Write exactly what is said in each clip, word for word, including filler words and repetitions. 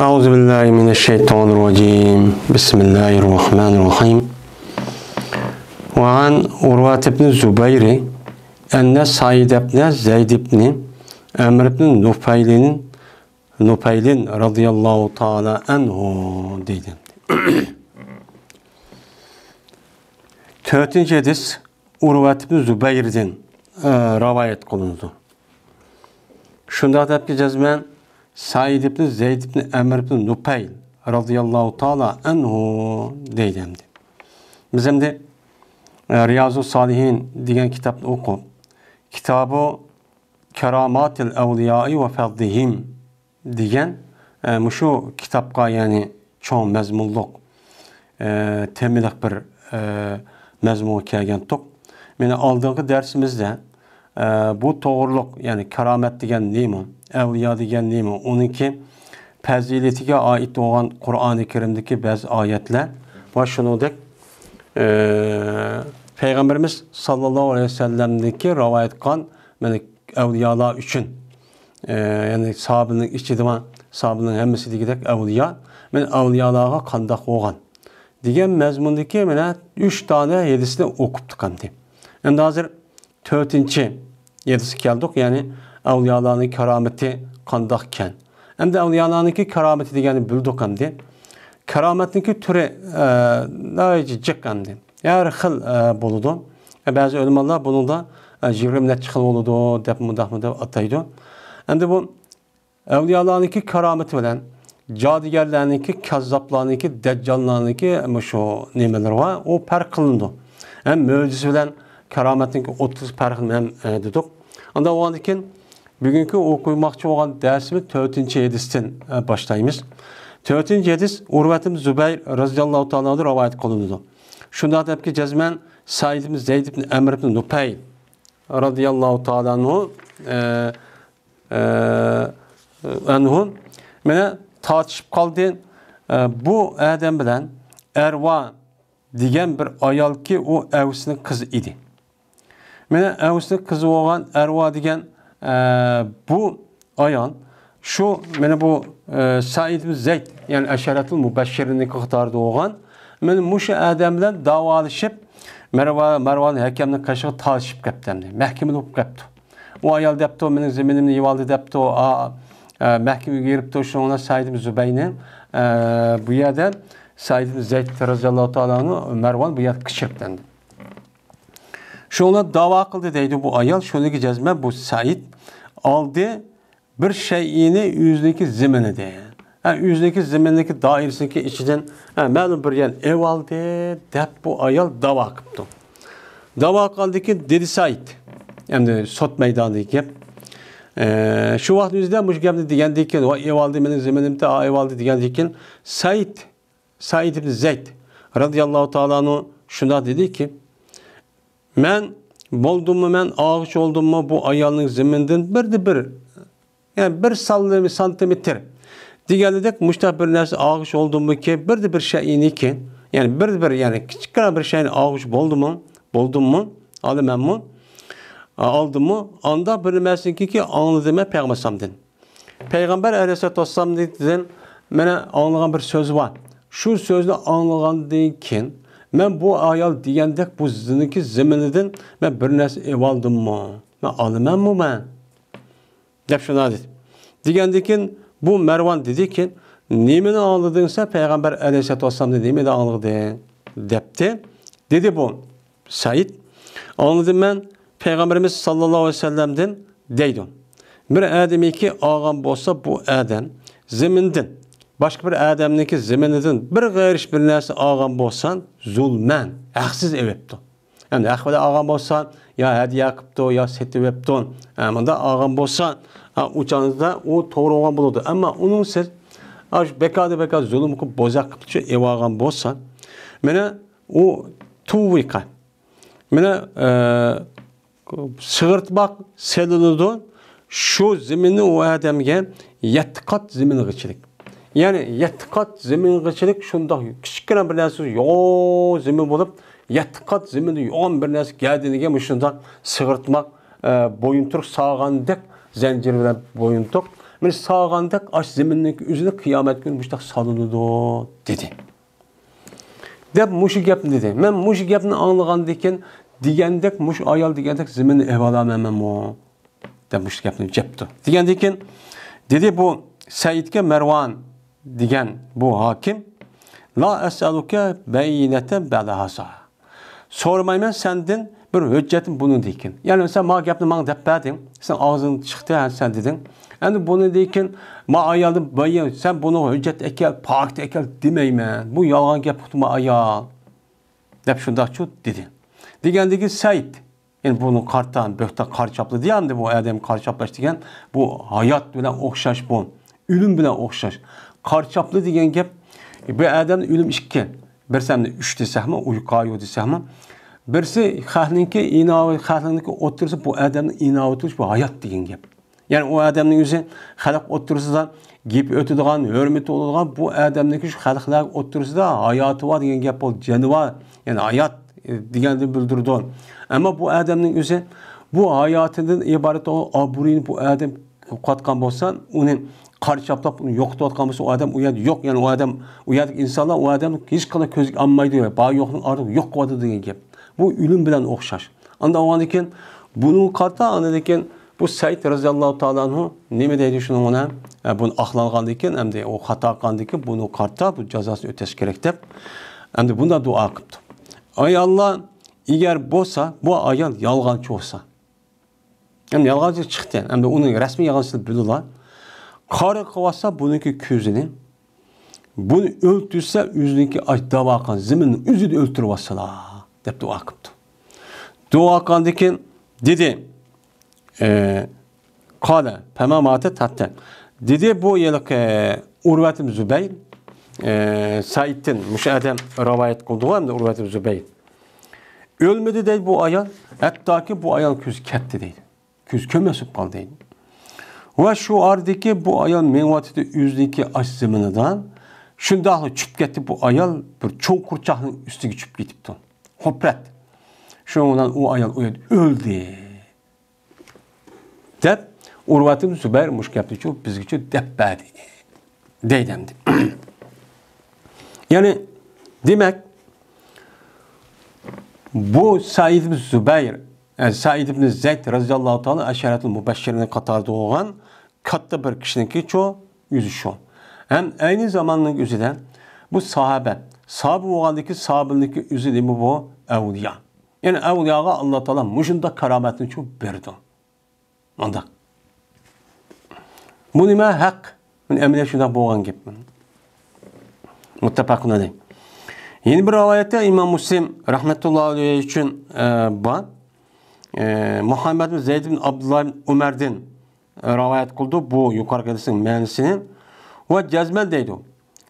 أعوذ بالله من الشيطان الرجيم. بسم الله الرحمن الرحيم. وعن عروة بن الزبير أن سعيد بن زيد بن عمرو بن نفيل، نفيل رضي الله تعالى عنه دېدى. تۆتىنچى ھەدىس ئۇرۋەت ئىبن زۇبەيردىن، ئە، رىۋايەت قىلىنىدۇ. شۇنداق دەپكى جەزمەن سەئىد ئىبن زەيد ئىبن ئەمر ئىبن نۇپەيل رازىياللاھۇ تائالا ئەنھۇ دەيدۇ ئەمدى. بىز ئەمدى، ئە، رىيازۇ سالىھىن دېگەن كىتابنى ئوقۇپ، كىتابۇ كاراماتىل ئەۋلىيائى ۋە فەزلىھىم دېگەن، ئە، مۇشۇ كىتابقا، يەنى چوڭ مەزمۇنلۇق، ئە، تېمىلىق بىر، ئە، مەزمۇنغا كەلگەنتۇق. مانا ئالدىنقى دەرسىمىزدە، ئە، بۇ توغرۇلۇق، يەنى كارامەت دېگەن نېمە، ئەۋلىيا دېگەن نېمە، ئۇنىڭكى پەزىلىتىگە ئائىت بولغان قۇرئانى كەرىمدىكى بەزى ئايەتلەر ۋە شۇنىڭدەك، ئە، پەيغەمبىرىمىز ساللاللاھۇ ئەلەيھى ۋەسەللەمدىكى رىۋايەت قىلغان، مانا ئەۋلىيالار ئۈچۈن، ئە، يەنى ساھابىنىڭ ئىچىدىمۇ، ساھابىنىڭ ھەممىسى دېگۈدەك ئەۋلىيا، مانا ئەۋلىيالارغا قانداق بولغان دېگەن مەزمۇندىكى مانا ئۈچ دانە ھەدىسنى ئوقۇپتۇق ئەمدى. ئەمدى ھازىر تۆتىنچى ھەدىسكە كەلدۇق، يەنى ئەۋلىيالارنىڭ كارامىتى قانداقكەن؟ ئەمدى ئەۋلىيالارنىڭكى كارامىتى دېگەننى بىلدۇق ئەمدى. كارامەتنىڭكى تۈرى، ئە، ناھايىتى جىق ئەمدى. ھەر خىل، ئە، بولىدۇ. ئە، بەزى ئۆلىمالار بۇنىڭدا، ئە، يىگىرمە نەچچە خىل بولىدۇ دەپ، مۇنداق، مۇنداق ئاتايدۇ. ئەمدى بۇ ئەۋلىيالارنىڭكى كارامىتى بىلەن جادۇگەرلەرنىڭكى، كاززاپلارنىڭكى، دەججاللارنىڭكى مۇشۇ نېمىلىرى بار، ئۇ پەرق قىلىنىدۇ. ھەم مۆجىزە بىلەن كارامەتنىڭكى ئوتتۇرىسى پەرقلىنىدۇ ھەم، ئە، دېدۇق. ئاندىن بولغاندىن كېيىن بۈگۈنكى ئوقۇماقچى بولغان دەرسىمىز تۆتىنچى ھەدىستىن، ئە، باشلايمىز. تۆتىنچى ھەدىس ئۇرۋەت ئىبن زۇبەير رازىياللاھۇ تائالا ئەنھۇدىن رىۋايەت قىلىنىدۇ. شۇنداق دەپكى جەزمەن سەئىد ئىبن زەيد ئىبن ئەمر ئىبن نۇپەيل رازىياللاھۇ تائالا ئەنھۇ، ئە، ئە، ئەنھۇ مانا تارتىشىپ قالدى. ئە، بۇ ئادەم بىلەن ئەرۋا دېگەن بىر ئايالكى، ئۇ ئەۋسنىڭ قىزى ئىدى. مانا ئەۋسنىڭ قىزى بولغان ئەرۋا دېگەن، ئە، بۇ ئايال شۇ مانا بۇ، ئە، سەئىد ئىبن زەيد، يەنى ئەشەرەتۇل مۇبەششىرىنىڭ قاتارىدا بولغان. مانا مۇشۇ ئادەم بىلەن داۋالىشىپ، مەرۋا-، مەرۋان ھەكەمنىڭ قېشىغا تارتىشىپ كەپتۇ ئەمدى. مەھكىمە بولۇپ كەپتۇ. ئۇ ئايال دەپتۇ، مېنىڭ زېمىنىمنى يېۋالدى دەپتۇ. ئا، ئە، مەھكىمىگە بېرىپتۇ، شۇنىڭ بىلەن سەئىد ئىبن زۇبەينى، ئە، بۇ يەردە سەئىد ئىبن زەيد رازىياللاھۇ تائالا ئەنھۇ، مەرۋان بۇ يەردە قىچىرىپتۇ ئەمدى. شۇڭا داۋا قىلدى دەيدۇ بۇ ئايال. شۇنىڭغا جەزمەن بۇ سەئىد ئالدى بىر شەيئىنى ئۆزىنىڭكى زېمىنىدە. ھە، ئۆزىنىڭكى زېمىنىدىكى دائىرىسىنىڭكى ئىچىدىن، ھە، مەلۇم بىر يەرنى ئېۋالدى دەپ بۇ ئايال داۋا قىپتۇ. داۋا قىلغاندىن كېيىن دېدى سەئىد، ئەمدى سوت مەيدانىدىكى گەپ. ئە، شۇ ۋاقىت ئۆزىدە مۇشۇ گەپنى دېگەندىن كېيىن، ۋاي ئېۋالدى مېنىڭ زېمىنىمنى، ئا، ئېۋالدى دېگەندىن كېيىن سەئىد، سەئىد ئىبن زەيد رازىياللاھۇ تائالا ئەنھۇ شۇنداق دېدىكى، مەن بولدۇممۇ، مەن ئالغۇچ بولدۇممۇ بۇ ئايالنىڭ زېمىنىدىن بىردە بىر، يەنى بىر سانتىمېتىر دېگەندەك مۇشۇنداق بىر نەرسە ئالغۇچ بولدۇممۇكى، بىردە بىر شەيئىنىكى، يەنى بىردە بىر، يەنى كىچىككىنە بىر شەيئىنى ئالغۇچ بولدۇممۇ، بولدۇممۇ، ئالىمەنمۇ، ئالدىممۇ، ئاندا بىر نەرسىنىكى ئاڭلىدىم مەن پەيغەمبەر ئەلەيھىسسالام دىن. پەيغەمبەر ئەلەيھىسسالام دىن مەن ئاڭلىغان بىر سۆز بار. شۇ سۆزنى ئاڭلىغاندىن كېيىن، مەن بۇ ئايال دېگەندەك بۇ زېمىنىدىن مەن بىر نەرسە ئېۋالدىممۇ؟ مەن ئالىمەنمۇ مەن؟ دەپ شۇنداق دېدى. دېگەندىن كېيىن بۇ مەرۋان دېدىكى، نېمىنى ئاڭلىدىڭ سەن پەيغەمبەر ئەلەيھىسسالام دىن، نېمىنى ئاڭلىدىڭ؟ دەپتۇ. دېدى بۇ سەئىد، ئاڭلىدىم مەن پەيغەمبىرىمىز ساللاللاھۇ ئەلەيھى ۋەسەللەمدىن دەيدۇ. بىر ئادەمنىڭكى ئالغان بولسا بۇ ئادەم زېمىندىن، باشقا بىر ئادەمنىڭكى زېمىنىدىن بىر قېرىش بىر نەرسە ئالغان بولسا زۇلمەن، ھەقسىز ئېلىپتۇ. ئەمدى ھەق بىلەن ئالغان بولسا، يا ھەدىيە قىپتۇ، يا سېتىۋېپتۇ. ھە، مۇنداق ئالغان بولسا، ھە، ئۇ چاغدا ئۇ توغرا بولغان بولىدۇ. ئەمما ئۇنىڭسىز، ئاشۇ بىكاردىن بىكار زۇلۇم قىلىپ، بوزەك قىپتۇ، شۇ ئېلىۋالغان بولسا، مانا ئۇ تۇۋۋىقە. مانا، ئە، سىغىرتماق سېلىنىدۇ. شۇ زېمىننى ئۇ ئادەمگە يەتتە قات زېمىنغىچىلىك. يەنى يەتتە قات زېمىنغىچىلىك شۇنداق كىچىككىنە بىر نەرسە، يوغان زېمىن بولۇپ، يەتتە قات زېمىندا يوغان بىر نەرسە گەدىنىگە مۇشۇنداق سىغىرتماق، ئە، بويۇنتۇرۇق سالغاندەك زەنجىر بىلەن بويۇنتۇرۇق، مانا سالغاندەك ئاش زېمىننىڭكى ئۆزىنى قىيامەت كۈنى مۇشۇنداق سالىنىدۇ، دېدى. دەپ مۇشۇ گەپنى دېدى. مەن مۇشۇ گەپنى ئاڭلىغاندىن كېيىن، دېگەندەك مۇشۇ ئايال دېگەندەك زېمىننى ئېلىۋالامەن مەنمۇ، دەپ مۇشۇ گەپنى دەپتۇ. دېگەندىن كېيىن دېدى بۇ سەئىدكە مەرۋان دېگەن بۇ ھاكىم، لا ئەسئەلۇكە بەينەتەن بەدەھاسا. سورىمايمەن سەندىن بىر ھۆججەتنى بۇنىڭدىن كېيىن. يەنى سەن ماڭا گەپنى ماڭا دەپ بەردىڭ. سەن ئاغزىڭدىن چىقتى، ھە، سەن دېدىڭ. ئەمدى بۇنىڭدىن كېيىن ما ئايالدىن بايا سەن بۇنىڭغا ھۆججەت ئەكەل، پاكىت ئەكەل دېمەيمەن. بۇ يالغان گەپ ئۇقتى ما ئايال، دەپ شۇنداقچۇ دېدى. دېگەندىكى سەئىد، يەنى بۇنىڭ قارتا، بۆھتان قارا چاپلىدى يا ئەمدى بۇ ئادەم قارا چاپلاش دېگەن، بۇ ھايات بىلەن ئوخشاش بۇ. ئۆلۈم بىلەن ئوخشاش. قارا چاپلا دېگەن گەپ، بۇ ئادەمنىڭ ئۆلۈم ئىككى. بىرسى ئەمدى ئۈچ دېسەكمۇ، ئۇيقۇ ئايۇ دېسەكمۇ. بىرسى خەقنىڭكى ئىناۋى-، خەقنىڭكى ئوتتۇرىسى بۇ ئادەمنىڭ ئىناۋىتى بۇ ھايات دېگەن گەپ. يەنى ئۇ ئادەمنىڭ ئۆزى خەلق ئوتتۇرىسىدا گېپى ئۆتىدىغان، ھۆرمىتى بولىدىغان بۇ ئادەمنىڭكى شۇ خەلقلەر ئوتتۇرىسىدا ھاياتى بار دېگەن گەپ بولدى. جېنى بار، يەنى ھايات، ئە، دېگەننى بىلدۈرىدۇ. ئەمما بۇ ئادەمنىڭ ئۆزى بۇ ھاياتىدىن ئىبارەت ئابرۇيىنى بۇ ئادەم يوقاتقان بولسا، ئۇنى قارا چاپلاپ ئۇنى يوقىتىۋاتقان بولسا، ئۇ ئادەم ئۇ يەردە يوق. يەنى ئۇ ئادەم، ئۇ يەردىكى ئىنسانلار ئۇ ئادەمنى ھېچقانداق كۆزگە ئالمايدۇ. بار يوقنىڭ ئارىلىقى يوق قىلىۋاتىدۇ دېگەن گەپ. بۇ ئۆلۈم بىلەن ئوخشاش. ئاندىن ئالغاندىن كېيىن بۇنىڭغا قارىتا، ئاندىن كېيىن بۇ سەئىد رەزىياللاھۇ تائالا ئەنھۇ نېمە دەيدۇ شۇنىڭغا؟ ئە، بۇنى ئاقلانغاندىن كېيىن، ئەمدى ئۇ خاتا قىلغاندىن كېيىن بۇنىڭغا قارىتا بۇ جازاسىنى ئۆتەش كېرەك دەپ، ئەمدى بۇنداق دۇئا قىپتۇ. ئاي ئاللا، ئەگەر بولسا بۇ ئايال يالغانچى بولسا، ئەمدى يالغانچى چىقتى. ئەمدى ئۇنىڭ رەسمىي يالغانچىسىنى بىلىلا. قارا قىلىۋاتسا بۇنىڭكى كۆزىنى، بۇنى ئۆلتۈرسە ئۆزىنىڭكى ئاش داۋا قىلغان زېمىننىڭ ئۆزىدە ئۆلتۈرۈۋاتسىلا، دەپ دۇئا قىپتۇ. دۇئا قىلغاندىن كېيىن دېدى، ئە، قالە، پەما ماتە تاتتە. دېدى بۇ ھېلىقى ئۇرۋەتىم زۇبەير، ئە، سەئىدتىن مۇشۇ ئادەم رىۋايەت قىلدىغۇ، ئەمدى ئۇرۋەتىم زۇبەير. ئۆلمىدى دەيدۇ بۇ ئايال، ھەتتاكى بۇ ئايال كۆزى كەتتى دەيدۇ. كۆز كۆرمەس بولۇپ قالدى. ۋە شۇ ئارىدىكى بۇ ئايال مېڭىۋاتىدۇ ئۆزىنىڭكى ئاش زېمىنىدا. شۇنداقلا چۈشۈپ كەتتى بۇ ئايال، بىر چوڭ قۇرچاقنىڭ ئۈستىگە چۈشۈپ كېتىپتۇ. ھۇپرەت. شۇنىڭ بىلەن ئۇ ئايال ئۇ يەردە ئۆلدى. دەپ، ئۇرۋەتىن زۇبەير مۇشۇ گەپنىچۇ بىزگىچۇ دەپ بەردى. دەيدۇ ئەمدى. يەنى، دېمەك، بۇ سەئىد ئىبن زۇبەير، ئە، سەئىد ئىبن زەيد رەزىياللاھۇ تائالا ئەشەرەتۇل مۇبەششىرىنىڭ قاتارىدا بولغان كاتتا بىر كىشىنىڭكى چۇ ئۆزى شۇ. ھەم ئەينى زاماننىڭ ئۆزىدە بۇ ساھابە، ساھابە بولغاندىكى ساھابىنىڭكى ئۆزى نېمە بۇ؟ ئەۋلىيا. يەنى ئەۋلىياغا ئاللا تائالا مۇشۇنداق كارامەتنى چۇ بېرىدۇ. مانداق. بۇ نېمە ھەق؟ مانا ئەمەلىيەت شۇنداق بولغان گەپ. مۇتتەپەقۇن ئەلەيھ. يەنە بىر رىۋايەتتە ئىمام مۇسلىم رەھمەتۇللاھى ئەلەيھ ئۈچۈن، ئە، بار. ئە، مۇھەممەد بىن زەيد بىن ئابدۇللا بىن ئۆمەردىن، ئە، رىۋايەت قىلدى بۇ يۇقىرىقى ھەدىسنىڭ مەنىسىنى. ۋە جەزمەن دەيدۇ.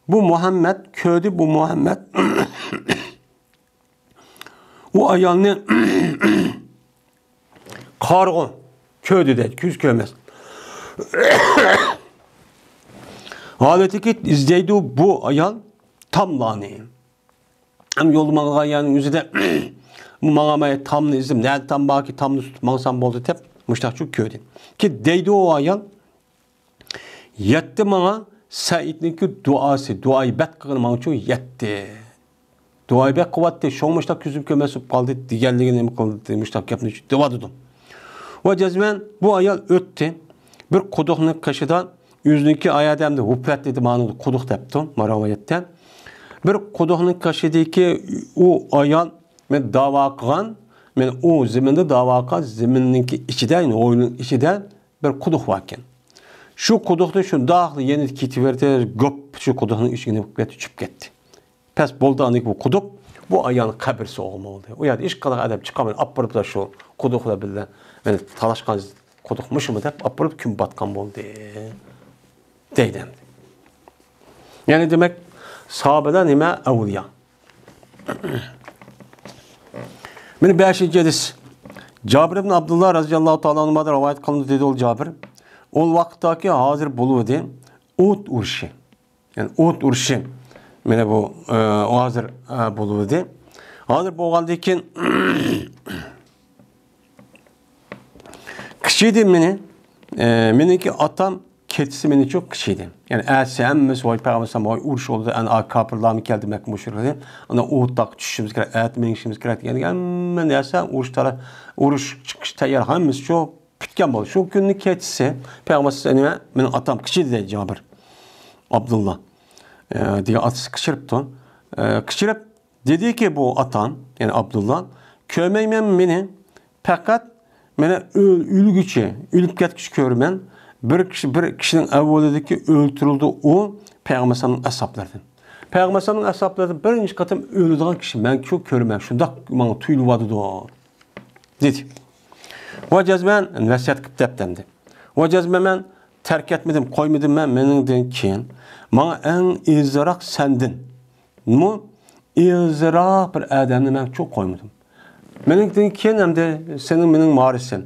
بۇ مۇھەممەد كۆردى، بۇ مۇھەممەد ئۇ ئايالنى قارىغۇ كۆردى دەيدۇ، كۆز كۆرمەس. ھالەتتىكى ئىزدەيدۇ بۇ ئايال تاملارنى. ھەم يولدا ماڭغان يەرنىڭ ئۆزىدە بۇ ماڭالماي تامنى ئىزدەپ، نەدە تام باركى، تامنى تۇتۇپ ماڭسام بولدى دەپ مۇشتاقچۇ كۆردى. كېيىن دەيدۇ ئۇ ئايال، يەتتى ماڭا سەئىدنىڭكى دۇئاسى، دۇئايى بەت قىلغىنى ماڭىچۇ يەتتى. دۇئايى بەت قىلىۋاتتى، شۇڭا مۇشتاق كۆزۈم كۆرمەس بولۇپ قالدى دېگەنلىكىنى نېمە قىلدى، مۇشتاق گەپنى دەۋاتىدۇ. ۋە جەزمەن بۇ ئايال ئۆتتى. بىر قۇدۇقنىڭ قېشىدا ئۆزىنىڭكى ئايادە ئەمدى ھۇپرەت دېدى، مانا قۇدۇق دەپتۇ، ما رىۋايەتتە. بىر قۇدۇقنىڭ قېشىدىكى ئۇ ئايال، مەن داۋا قىلغان، مەن ئۇ زېمىندا داۋا قىلغان زېمىننىڭكى ئىچىدە، يەنى ھويلىنىڭ ئىچىدە بىر قۇدۇق باركەن. شۇ قۇدۇقتا شۇنداقلا يەنە كېتىۋەردى، گوپ، شۇ قۇدۇقنىڭ ئىچىگە نېمە قىلىپ كەتتى، چۈشۈپ كەتتى. پەس بولدى، ئاندىن بۇ قۇدۇق بۇ ئايالنىڭ قەبرىسى بولغان بولدى. ئۇ يەردە ھېچقانداق ئادەم چىقالماي، ئاپىرىپلا شۇ قۇدۇقلار بىلەن، يەنى تالاشقان قۇدۇق مۇشۇمۇ دەپ ئاپىرىپ كۆمۈپ ئاتقان بولدى. دەيدۇ ئەمدى. يەنى دېمەك، ساھابىلەر نېمە؟ ئەۋلىيا. مانا بەشىنچى ھەدىس. جابىر ئىبن ئابدۇللا رەزىياللاھۇ تائالا ئەنھۇدىن رىۋايەت قىلىندى، دېدى ئۇ جابىر. ئۇ ۋاقىتتاكى ھازىر بولۇۋىدى. ئوت ئۇرۇشى. يەنى ئوت ئۇرۇشى. مانا بۇ، ئە، ھازىر، ئە، بولۇۋىدى. ھازىر بولغاندىن كېيىن كىچىكىدە مېنى، ئە، مېنىڭكى ئاتام ئەتىسى مېنىچۇ قىچىدى. يەنى ئەتىسى ھەممىسى ۋاي پەيغەمبەر ئەلەيھىسسالام ۋاي ئۇرۇش بولدى، ئەنە كاپىرلارمۇ كەلدى مەككە مۇشرىكلار. ئاندىن ئۇھۇد تاغقا چۈشۈشىمىز كېرەك، ئەتە مېڭىشىمىز كېرەك دېگەندىكىن ھەممە نەرسە ئۇرۇش تەرە-، ئۇرۇش چىقىش تەييار ھەممىسىچۇ پۈتكەن بولدى. شۇ كۈننىڭ كېچىسى پەيغەمبەر ئەلەيھىسسالام نېمە، مېنىڭ ئاتام قىچىدى دەيدۇ جابىر. ئابدۇللا، ئە، دېگەن ئاتىسى قىچىرىپتۇ. ئە، قىچىرىپ دېدىكى بۇ ئاتام، يەنى ئابدۇللا، كۆرمەيمەن مېنى، پەقەت مېنى ئۆل-، ئۆلگۈچى، ئۆلۈپ كەتكۈچە كۆرىمەن. بىر كىشى، بىر كىشىنىڭ ئەۋۋىلىدىكى ئۆلتۈرۈلدى ئۇ پەيغەمبەر ئەلەيھىسسالامنىڭ ئەسھابلىرىدىن. پەيغەمبەر ئەلەيھىسسالامنىڭ ئەسھابلىرىدىن بىرىنچى قېتىم ئۆلىدىغان كىشى مەنچۇ كۆرىمەن، شۇنداق ماڭا تۇيۇلۇۋاتىدۇ. دېدى. ۋە جەزمەن ۋەسىيەت قىلىپ دەپتەمدى. ۋە جەزمەن مەن تەرك ئەتمىدىم، قويمىدىم مەن مېنىڭدىن كېيىن. ماڭا ئەڭ ئېزىزراق سەندىنمۇ ئېزىزراق بىر ئادەمنى مەن چوق قويمىدىم. مېنىڭدىن كېيىن ئەمدى سېنىڭ مېنىڭ ۋارىسىم.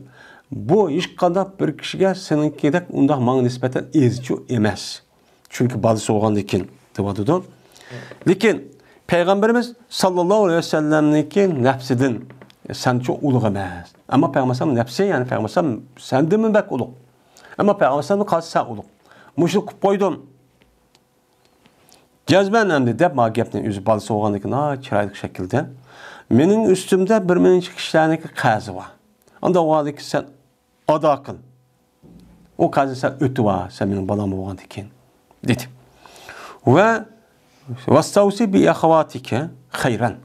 بۇ ھېچقانداق بىر كىشىگە سېنىڭكىدەك ئۇنداق ماڭا نىسبەتەن ئېزىچۇ ئەمەس. چۈنكى بالىسى بولغاندىكىن دەۋاتىدۇ. لېكىن پەيغەمبىرىمىز ساللاللاھۇ ئەلەيھى ۋەسەللەمنىڭكى نەپسىدىن سەنچۇ ئۇلۇغ ئەمەس. ئەمما پەيغەمبەر نەپسى، يەنى پەيغەمبەر سەندىنمۇ بەك ئۇلۇغ. ئەمما پەيغەمبەر قالسا سەن ئۇلۇغ. مۇشۇنى قىلىپ قويدۇم. جەزمەن ئەمدى دەپ ما گەپنى ئۆزى بالىسى بولغاندىكىن ناھايىتى چىرايلىق شەكىلدە، مېنىڭ ئۈستۈمدە بىر نەچچە كىشىلەرنىڭكى قەرزى بار. ئانداق بولغاندىكىن سەن ئادا قىل. ئۇ قەرزنى سەن ئۆتۈۋال، سەن مېنىڭ بالام بولغاندىكىن، دېدى. ۋە ۋەستەۋسى بىئەخەۋاتىكە خەيرەن.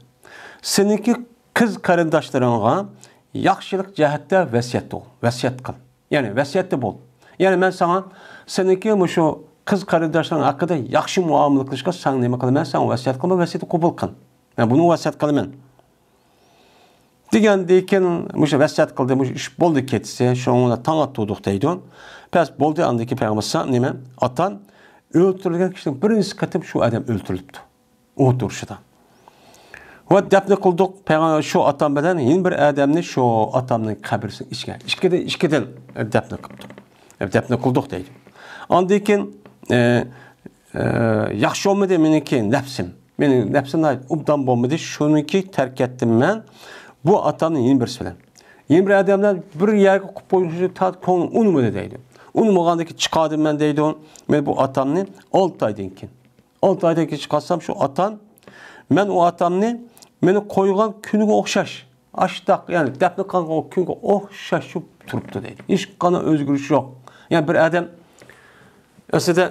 سېنىڭكى قىز قېرىنداشلىرىڭغا ياخشىلىق جەھەتتە ۋەسىيەت بول، ۋەسىيەت قىل. يەنى ۋەسىيەتتە بول. يەنى مەن ساڭا، سېنىڭكى مۇشۇ قىز قېرىنداشلىرىڭ ھەققىدە ياخشى مۇئامىلە قىلىشقا ساڭا نېمە قىلىمەن؟ ساڭا ۋەسىيەت قىلىمەن، ۋەسىيەتنى قوبۇل قىل. مەن بۇنى ۋەسىيەت قىلىمەن. دېگەندىن كېيىن مۇشۇ ۋەسىيەت قىلدى، مۇشۇ ئىش بولدى كېچىسى، شۇنىڭ بىلەن تاڭ ئاتتۇردۇق دەيدۇ. بەس بولدى، ئاندىن كېيىن پەيغەمبەر نېمە؟ ئاتام ئۆلتۈرۈلگەن كىشىنىڭ بىرىنچى قېتىم شۇ ئادەم ئۆلتۈرۈلۈپتۇ. ئۇ تۇرۇشىدا. ۋە دەپنە قىلدۇق پەيغەمبەر شۇ ئاتام بىلەن يەنە بىر ئادەمنى شۇ ئاتامنىڭ قەبرىسىنىڭ ئىچىگە. ئىككىدىن، ئىككىدىن دەپنە قىلدۇق. دەپنە قىلدۇق دەيدۇ. ئاندىن كېيىن، ئە، ئە، ياخشى بولمىدى مېنىڭكى نەپسىم. مېنىڭ نەپسىم ناھايىتى ئوبدان بولمىدى. شۇنىڭكى تەرك ئەتتىم مەن بۇ ئاتامنى يەنە بىرسى بىلەن. يەنە بىر ئادەملەر بىر يەرگە قويۇپ قويۇشنى تا كۆڭلۈم ئۇنىمىدى دەيدۇ. ئۇنىمىغاندىكى چىقاردىم مەن دەيدۇ. مەن بۇ ئاتامنى ئالتە ئايدىن كېيىن. ئالتە ئايدىن كېيىن چىقارسام شۇ ئاتام، مەن ئۇ ئاتامنى مېنى قويغان كۈنىگە ئوخشاش. ئاشتاق، يەنى دەپنە قىلغان كۈنگە ئوخشاش شۇ تۇرۇپتۇ دەيدۇ. ھېچقانداق ئۆزگىرىش يوق. يەنى بىر ئادەم ئەسلىدە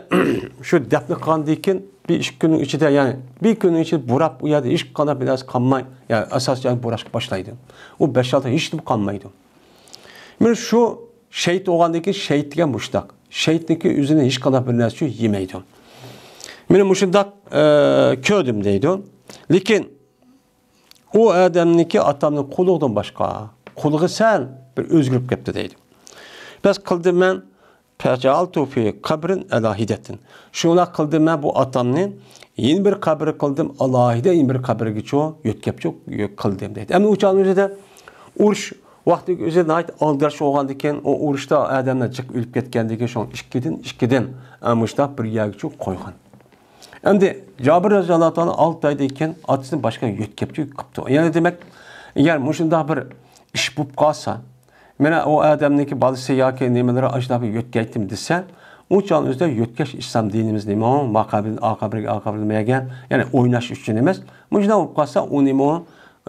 شۇ دەپنە قىلغاندىن كېيىن بىر ئىككى كۈننىڭ ئىچىدە، يەنى بىر كۈننىڭ ئىچىدە بۇراپ، ئۇ يەردە ھېچقانداق بىر نەرسە قالماي، يەنى ئاساسىي جاينى بۇراشقا باشلايدۇ. ئۇ بەش-ئالتە ھېچنېمە قالمايدۇ. مانا شۇ شېھىت بولغاندىن كېيىن شېھىت دېگەن مۇشتاق. شېھىتنىڭكى ئۆزىنى ھېچقانداق بىر نەرسە يېمەيدۇ. مانا مۇشۇنداق، ئە، كۆردۈم دەيدۇ. لېكىن ئۇ ئادەمنىڭكى ئاتامنىڭ قۇلىقىدىن باشقا، قۇلىقى سەل بىر ئۆزگىرىپ كەپتۇ دەيدۇ. بەس قىلدىم مەن، فەجەئەلتۇ فى قەبرىن ئالاھىدەتىن. شۇنداق قىلدىم مەن بۇ ئاتامنى يەنە بىر قەبرە قىلدىم، ئالاھىدە يەنە بىر قەبرىگىچۇ يۆتكەپچۇ قىلدىم دەيدۇ. ئەمدى ئۇ چاغنىڭ ئۆزىدە ئۇرۇش ۋاقتىنىڭ ئۆزى ناھايىتى ئالدىراش بولغاندىكىن، ئۇ ئۇرۇشتا ئادەملەر جىق ئۆلۈپ كەتكەندىكىن، شۇڭا ئىككىدىن، ئىككىدىن، ئە، مۇشۇنداق بىر يەرگىچۇ قويغان. ئەمدى جابىر رەزىياللاھۇ تائالا ئالتە ئايدىن كېيىن ئاتىسىنى باشقا يۆتكەپچۇ قىپتۇ. يەنى دېمەك، ئەگەر مۇشۇنداق بىر ئىش بولۇپ قالسا، مانا ئۇ ئادەمنىڭكى بالىسى ياكى نېمىلىرى ئاشۇنداق بىر يۆتكەيتتىم دېسە، ئۇ چاغنىڭ ئۆزىدە يۆتكەش ئىسلام دىنىمىز نېمە ئۇ؟ ماقابىل، ئاقابىل، ئاقابىل دېمەيگەن، يەنى ئويناش ئۈچۈن ئەمەس. مۇشۇنداق بولۇپ قالسا، ئۇ نېمە ئۇ؟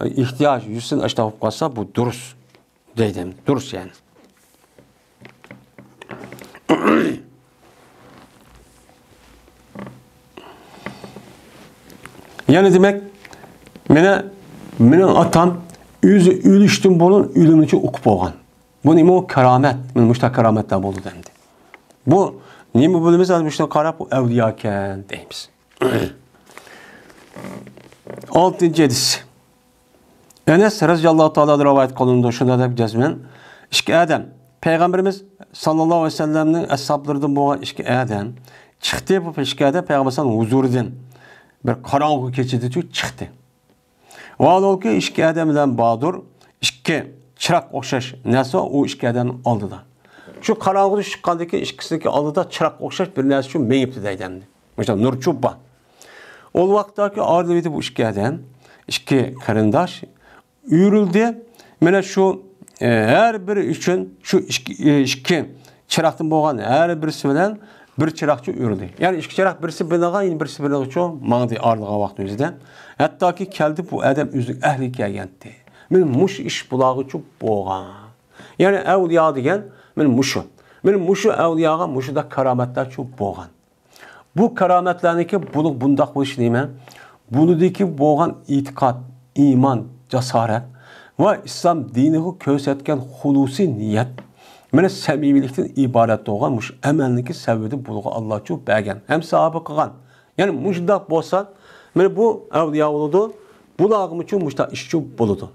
ئېھتىياج يۈزىسىدىن ئاشۇنداق بولۇپ قالسا، بۇ دۇرۇس. دەيدۇ. دۇرۇس يەنى. يەنى دېمەك، مانا مېنىڭ ئاتام ئۆزى ئۆلۈشتىن بۇرۇن ئۆلۈمىنىچۇ ئۇقۇپ بولغان. بۇ نېمە ئۇ؟ كارامەت. مانا مۇشۇنداق كارامەتلەر بولىدۇ ئەمدى. بۇ نېمە بولىمىز؟ ئەمدى مۇشۇنى قاراپ، ئەۋلىياكەن دەيمىز. ئالتىنچى ھەدىس. ئەنەس رەزىياللاھۇ تائالا رىۋايەت قىلىنىدۇ، شۇنداق دەپ جەزمەن، ئىككى ئادەم، پەيغەمبىرىمىز ساللاللاھۇ ئەلەيھى ۋەسەللەمنىڭ ئەسھابلىرىدىن بولغان ئىككى ئادەم چىقتى، بۇ ئىككى ئادەم پەيغەمبەر ئەلەيھىسسالام ھۇزۇرىدىن بىر قاراڭغۇ كېچىدىچۇ چىقتى. ۋاھالبۇكى، ئىككى ئادەم بىلەن باردۇر ئىككى چىراغ ئوخشاش نەرسە ئۇ ئىككى ئادەمنىڭ ئالدىدا. شۇ قاراڭغۇدا چىققاندىن كېيىن ئىككىسىنىڭكى ئالدىدا چىراغ ئوخشاش بىر نەرسە شۇ مېڭىپتۇ دەيدۇ ئەمدى. مۇشۇ نۇرچۇ بار. ئۇ ۋاقىتتاكى ئارىلىۋىدى بۇ ئىككى ئادەم، ئىككى قېرىنداش ئۆرۈلدى. مانا شۇ، ئە، ھەر بىرى ئۈچۈن شۇ ئىككى، ئە، ئىككى چىراغدىن بولغان ھەر بىرسى بىلەن بىر چىراغچۇ ئۆرۈلدى. يەنى ئىككى چىراغ، بىرسى بىلىنغان، يەنە بىرسى بىلىنغىچۇ ماڭدى ئارىلىغان ۋاقىت ئۆزىدە. ھەتتاكى كەلدى، بۇ ئادەم ئۆزىنىڭ ئەھلىگە كەلگەنتى. مانا مۇشۇ ئىش بۇلارغىچۇ بولغان. يەنى ئەۋلىيا دېگەن مانا مۇشۇ. مانا مۇشۇ ئەۋلىياغا مۇشۇنداق كارامەتلەرچۇ بولغان. بۇ كارامەتلەرنىڭكى بۇنىڭ بۇنداق بولۇشى نېمە؟ بۇنىڭدىكى بولغان ئېتىقاد، ئىمان، جاسارەت ۋە ئىسلام دىنىغا كۆرسەتكەن خۇلۇسىي نىيەت، مانا سەمىمىيلىكتىن ئىبارەت بولغان مۇشۇ ئەمەلنىڭكى سەۋەبىدىن بۇلارغا ئاللاچۇ بەرگەن ھەم ساھابە قىلغان. يەنى مۇشۇنداق بولسا، مانا بۇ ئەۋلىيا بولىدۇ، بۇلارغىمۇچۇ مۇشۇنداق ئىشچۇ بولىدۇ.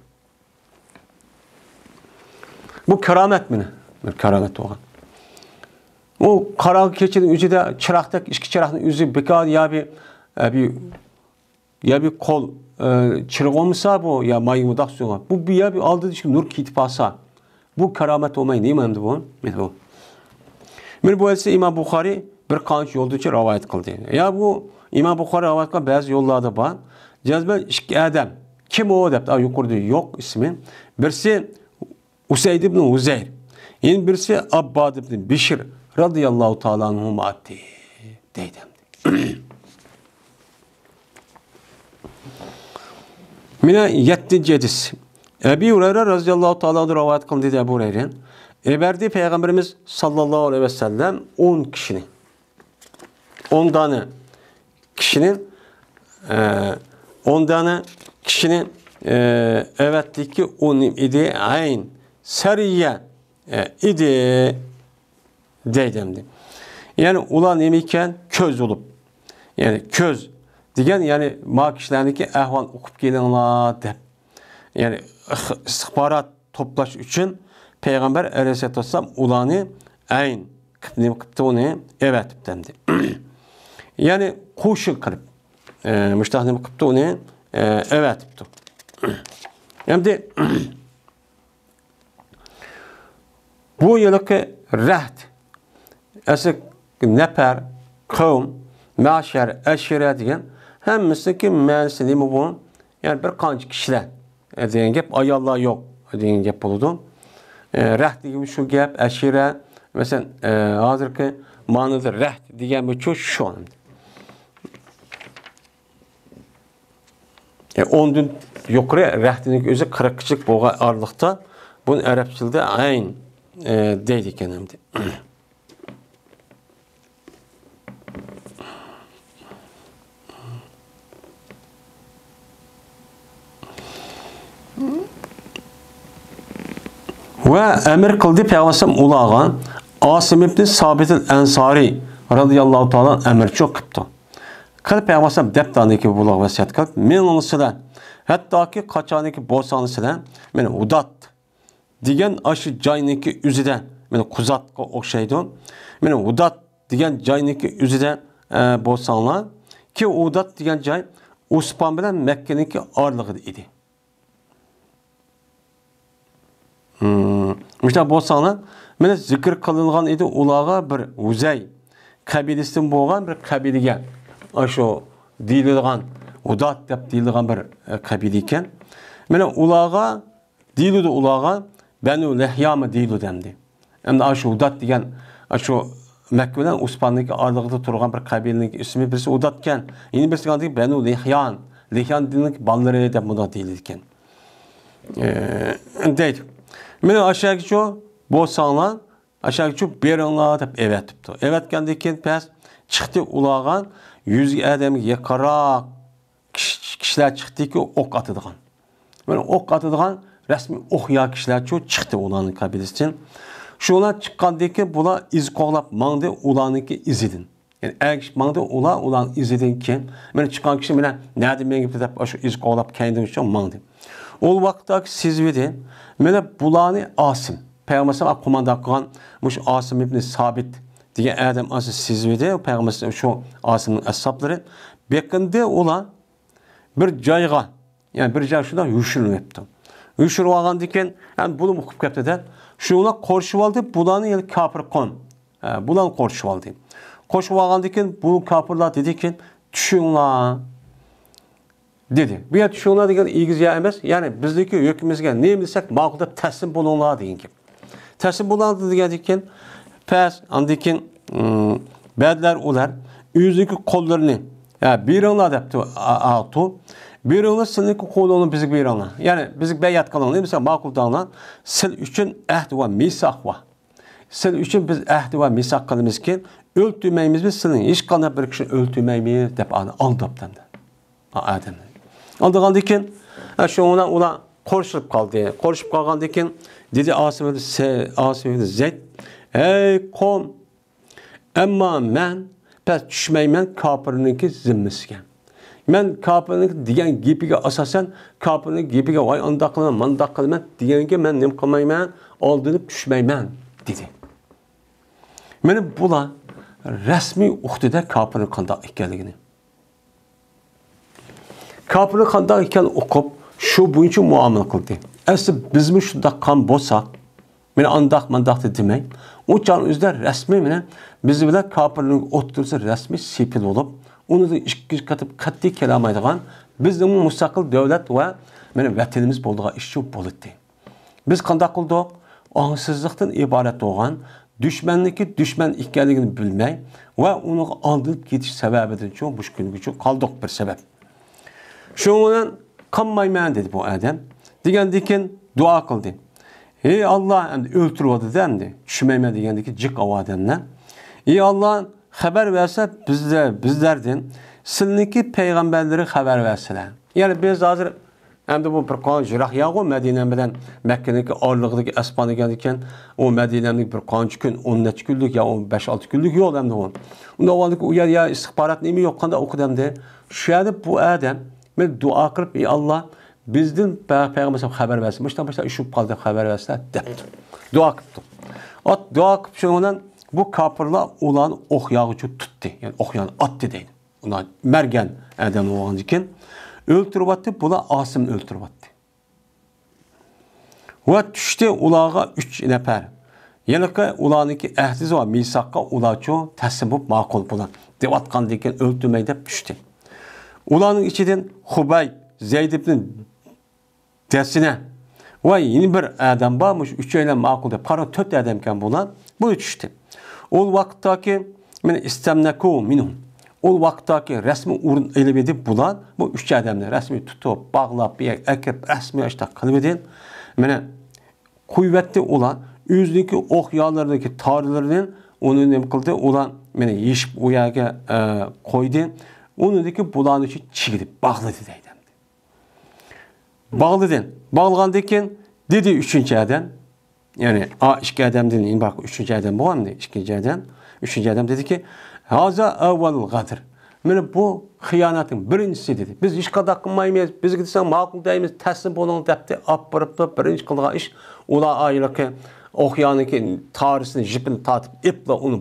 بۇ كارامەت مانا. بىر كارامەت بولغان. ئۇ قاراڭغۇ كېچىنىڭ ئۆزىدە چىراغدەك ئىككى چىراغنىڭ ئۆزى بىكار يا بىر، ئە، بىر، يا بىر قول، ئە، چىرىغى بولمىسا بۇ، يا مايمۇداق سۇغا. بۇ بىر يا بىر ئالدىدا ئىشىك نۇر كېتىپ قالسا، بۇ كارامەت بولماي نېمە ئەمدى بۇ؟ مانا بۇ. مانا بۇ ھەدىسنى ئىمام بۇخارىي بىر قانچە يولدىچە رىۋايەت قىلدى. يا بۇ ئىمام بۇخارىي رىۋايەت قىلغان بەزى يوللاردا بار. جەزمەن ئىككى ئادەم. كىم ئۇ دەپ، ئا، يۇقىرىدا يوق ئىسمى. بىرسى ئۇسەيد ئىبن ھۇزەير. يەنە بىرسى ئابباد ئىبن بىشر رازىياللاھۇ تائالا ئەنھۇما ئاتتى دەيدۇ. مانا يەتتىنچى ھەدىس. ئەبى ھۇرەيرە رازىياللاھۇ تائالا ئەنھۇ رىۋايەت قىلدى دەيدۇ ئەبۇ ھۇرەيرە. ئەۋەتتى پەيغەمبىرىمىز ساللاللاھۇ ئەلەيھى ۋەسەللەم ئون كىشىنى. ئون دانە كىشىنى، ئە، ئون دانە كىشىنى، ئە، ئەۋەتتىكى ئۇ نېمە ئىدى؟ ئەين، سەرىيە، ئە، ئىدى دەيدۇ ئەمدى. يەنى ئۇلار نېمە ئىكەن؟ كۆز بولۇپ. يەنى كۆز دېگەن، يەنى ما كىشىلەرنىڭكى ئەھۋال ئوقۇپ كېلىڭلار دەپ. يەنى ئىخ-، ئىستىخبارات توپلاش ئۈچۈن پەيغەمبەر ئەلەيھىسسالاتۇ ۋەسسالام ئۇلارنى ئەين قىپ-، نېمە قىپتۇ، ئۇنى ئەۋەتىپتۇ ئەمدى. يەنى قوشۇن قىلىپ، ئە، مۇشتاق نېمە قىپتۇ، ئۇنى، ئە، ئەۋەتىپتۇ. ئەمدى بۇ يىلقى رەھت، ئەسلى نەپەر، قەۋم، مەشەر، ئەشىرە دېگەن ھەممىسىنىڭكى مەنىسى نېمە بۇ؟ يەنى بىر قانچە كىشىلەر، ئە، دېگەن گەپ، ئاياللار يوق دېگەن گەپ بولىدۇ. ئە، رەھت دېگەن شۇ گەپ، ئەشىرە، مەسىلەن، ئە، ھازىرقى مەنىدە رەھت دېگەن بۇ شۇ، شۇ. ئە، ئوندىن يۇقىرى رەھتىنىڭ ئۆزى قىرىققىچىلىك بولغان ئارىلىقتا بۇنى ئەرەبچىلىدە ئەين، ئە، دەيدىكەن ئەمدى. ۋە ئەمىر قىلدى پەيغەمبەر ئۇلارغا، ئاسىم ئىبنى سابىتىل ئەنسارى رازىياللاھۇ تائالا ئەمىرچۇ قىپتۇ. قىلىپ پەيغەمبەر دەپتانىكى بۇلارغا ۋەسىيەت قىلىپ، مېڭىڭ سىلەر، ھەتتاكى قاچانىكى بولساڭلار سىلەر، مېنى ھۇدات دېگەن ئاشۇ جاينىڭكى ئۆزىدە، مېنى قۇزاتقا ئوخشايدۇ. مېنى ھۇدات دېگەن جاينىڭكى ئۆزىدە، ئە، بولساڭلار، كى ھۇدات دېگەن جاي ئوسپان بىلەن مەككىنىڭكى ئارىلىقىدا ئىدى. مم، مۇشۇنداق بولساڭلار، مانا زىكىر قىلىنغان ئىدى ئۇلارغا بىر ھۇزەي قەبىلىسىدىن بولغان بىر قەبىلىگە، ئاشۇ دېيىلىدىغان، ھۇدات دەپ دېيىلىدىغان بىر، ئە، قەبىلە ئىكەن. مانا ئۇلارغا دېيىلىدۇ، ئۇلارغا بەنۇ لەھيامۇ دېيىلىدۇ ئەمدى. ئەمدى ئاشۇ ھۇدات دېگەن، ئاشۇ مەككە بىلەن ئوسپاننىڭكى ئارىلىقىدا تۇرغان بىر قەبىلىنىڭ ئىسمى، بىرسى ھۇداتكەن، يەنە بىرسى بەنۇ لەھيان، لەھيان دىنىنىڭ بالىلىرى دەپ مۇنداق دېيىلىدىكەن. ئە، دەيدۇ. مانا ئاشۇ يەرگىچۇ بولساڭلار، ئاشۇ يەرگىچۇ بېرىڭلار دەپ ئەۋەتىپتۇ. ئەۋەتكەندىن كېيىن پەس چىقتى ئۇلارغا يۈز ئادەمگە يېقىنراق كىش-، كىشىلەر چىقتىكى ئوق ئاتىدىغان. مانا ئوق ئاتىدىغان رەسمىي ئوقيا كىشىلەرچۇ چىقتى ئۇلارنىڭ قەبىلىسىدىن. شۇلار چىققاندىن كېيىن بۇلار ئىز قوغلاپ ماڭدى ئۇلارنىڭكى ئىزىدىن. يەنى ئەگىشىپ ماڭدى ئۇلار، ئۇلارنىڭ ئىزىدىن كېيىن. مانا چىققان كىشى مانا نەدە مېڭىپتۇ دەپ ئاشۇ ئىز قوغلاپ كەينىدىن شۇ ماڭدى. ئۇ ۋاقىتتىكى سېزىۋىدى. مانا بۇلارنى ئاسىم. پەيغەمبەر ئەلەيھىسسالام قوماندان قىلغان مۇشۇ ئاسىم ئىبنى سابىت دېگەن ئادەم ئاسىم سېزىۋىدى. پەيغەمبەر ئەلەيھىسسالام شۇ ئاسىمنىڭ ئەسھابلىرى. بېقىندى ئۇلار بىر جايغا، يەنى بىر جاي شۇنداق يوشۇرۇنۇپتۇ. يوشۇرۇۋالغاندىن كېيىن، ئەمدى بۇلىمۇ ئۇقۇپ كەپتۇ دەپ، شۇنىڭ بىلەن قورشىۋالدى، بۇلارنى يەنى كاپىر قوم، ئە، بۇلارنى قورشىۋالدى. قورشىۋالغاندىن كېيىن بۇ كاپىرلار دېدىكى، «چۈشۈڭلار» دېدى. بۇ يەر «چۈشۈڭلار» دېگەن ئېگىز يەر ئەمەس، يەنى بىزنىڭكى ھۆكمىمىزگە نېمە دېسەك ماقۇل دەپ تەسلىم بولۇڭلار دېگەن گەپ. تەسلىم بولۇڭلار دېگەندىن كېيىن، پەس، ئاندىن كېيىن، ئىم، بەزىلەر ئۇلار ئۆزىنىڭكى قوللىرىنى، ھە، بېرىڭلار دەپتۇ، ئا-، ئاتۇ. بېرىڭلار، سىلىنىڭكى قولۇڭلارنى بىزگە بېرىڭلار. يەنى بىزگە بەيئەت قىلىڭلار، بىزگە ماقۇل دەڭلار. سىل ئۈچۈن ئەھد ۋە مىساق بار. سىل ئۈچۈن بىز ئەھد ۋە مىساق قىلىمىزكى، ئۆلتۈرمەيمىز، بىز سىلىنى ھېچقانداق بىر كىشىنى ئۆلتۈرمەيمىز دەپ ئالداپتۇ ئەمدى. ئادەمنى. ئالدىغاندىن كېيىن، ھە، شۇنىڭ بىلەن ئۇلار قورشىلىپ قالدى. قورشىلىپ قالغاندىن كېيىن دېدى ئاسىم ئىبن سە-، ئاسىم ئىبن زەيد، «ھەي قوم، ئەمما مەن پەس چۈشمەيمەن كاپىرنىڭكى زىممىسىگە. مەن كاپىرنىڭ دېگەن گېپىگە ئاساسەن، كاپىرنىڭ گېپىگە ۋاي ئانداق قىلىمەن، مانداق قىلىمەن دېگەنگە مەن نېمە قىلمايمەن، ئالدىنىپ چۈشمەيمەن» دېدى. مانا بۇلار رەسمىي ئۇقتىدە كاپىرنىڭ قانداق ئىكەنلىكىنى. كاپىرنىڭ قانداق ئىكەنلىكىنى ئۇقۇپ، شۇ بويىچە مۇئامىلە قىلدى. ئەسلى بىزمۇ شۇنداق قىلغان بولساق، مانا ئانداق مانداق دېمەي، ئۇ چاغنىڭ ئۆزىدە رەسمىي مانا بىز بىلەن كاپىرنىڭ ئوتتۇرىسى رەسمىي سېپىل بولۇپ، ئۇنىڭدىن ئىككى قېتىم قەتئىي كېلەلمەيدىغان، بىزنىڭمۇ مۇستەقىل دۆلەت ۋە مانا ۋەتىنىمىز بولىدىغان ئىش شۇ بولاتتى. بىز قانداق قىلدۇق؟ ئاڭسىزلىقتىن ئىبارەت بولغان، دۈشمەننىڭكى دۈشمەن ئىكەنلىكىنى بىلمەي ۋە ئۇنىڭغا ئالدىنىپ كېتىش سەۋەبىدىنچۇ مۇشۇ كۈنگىچە قالدۇق بىر سەۋەب. شۇنىڭ بىلەن قانمايمەن دېدى بۇ ئادەم. دېگەندىن كېيىن دۇئا قىلدى. ھەي ئاللا، ئەمدى ئۆلتۈرۈۋاتىدۇ ئەمدى. چۈشمەيمەن دېگەندىن كېيىن جىق ئاۋۇ ئادەمنى. ھەي ئاللا، خەۋەر بەرسە بىزلەر، بىزلەردىن سىلىنىڭكى پەيغەمبەرلىرى خەۋەر بەرسىلە. يەنى بىز ھازىر ئەمدى بۇ بىر قانچە يىراق يەرغۇ، مەدىنە بىلەن مەككىنىڭكى ئارىلىقىدىكى ئەسپان دېگەندىكىن، ئۇ مەدىنەنىڭ بىر قانچە كۈن، ئون نەچچە كۈنلۈك يا ئون بەش ئالتە كۈنلۈك يول ئەمدى ئۇ. ئۇنداق بولغاندىكىن ئۇ يەر يا ئىستىخبارات نېمە يوق، قانداق ئۇقىدۇ ئەمدى؟ شۇ يەردە بۇ ئادەم مانا دۇئا قىلىپ، ئى ئاللا، بىزدىن پە-، پەيغەمبەر خەۋەر بەرسۇن، مۇشۇنداق مۇشۇنداق ئىش بولۇپ قالدى، خەۋەر بەرسىلە دەپتۇ. دۇئا قىپتۇ. ئات دۇئا قىپ شۇنىڭ بىلەن بۇ كاپىرلار ئۇلارنى ئوق ياغىچە تۇتتى، يەنى ئوق ياغنى ئاتتى دەيدۇ. ئۇلار مەرگەن ئادەم بولغاندىكىن ئۆلتۈرۈۋەتتى، بۇلار ئاسىمنى ئۆلتۈرۈۋەتتى. ۋە چۈشتى ئۇلارغا ئۈچ نەپەر. ھېلىقى ئۇلارنىڭكى ئەھدىسى ۋە مىساققا ئۇلارچۇ تەسلىم بولۇپ ماقۇل بۇلار. دەۋاتقاندىن كېيىن ئۆلتۈرمەي دەپ چۈشتى. ئۇلارنىڭ ئىچىدىن خۇبەيب، زەيد ئىبنى دەسسىنە ۋە يەنە بىر ئادەم بار، مۇشۇ ئۈچەيلەن ماقۇل دەپ قارىغان تۆت ئادەمكەن بۇلار. بۇ چۈشتى. ئۇ ۋاقىتتاكى مانا ئىستەمنەكۇ مىنھۇ. ئۇ ۋاقىتتاكى رەسمىي ئورۇن ئېلىۋىدى بۇلار. بۇ ئۈچ ئادەمنى رەسمىي تۇتۇپ، باغلاپ، بۇ يەرگە ئەكىرىپ، رەسمىي ئاشتاق قىلىۋىدى. مانا قويۇۋەتتى ئۇلار. ئۆزىنىڭكى ئوق يالىرىنىڭكى تارلىرىنى ئۇنى نېمە قىلدى؟ ئۇلار مانا يېشىپ ئۇ يەرگە، ئە، قويدى. ئۇنىڭدىكى بۇلارنى چىگىدى، باغلىدى دەيدۇ. باغلىدى. باغلىغاندىن كېيىن دېدى ئۈچىنچى ئادەم، يەنى ئا ئىككى ئادەمدىن كېيىن بار ئۈچىنچى ئادەم بولغانمىدى؟ ئىككىنچى ئادەم، ئۈچىنچى ئادەم دېدىكى، ھازا ئەۋۋەل غەدر. مانا بۇ خىيانەتنىڭ بىرىنچىسى دېدى. بىز ھېچقانداق قىلمايمىز، بىزگە دېسەڭ ماقۇل دەيمىز، تەسلىم بولۇڭ دەپتۇ. ئاپىرىپلا بىرىنچى قىلغان ئىش، ئۇلار ئايلىقى ئوقيانىكى تارىسىنى، جىپىنى تارتىپ ئېپلا ئۇنى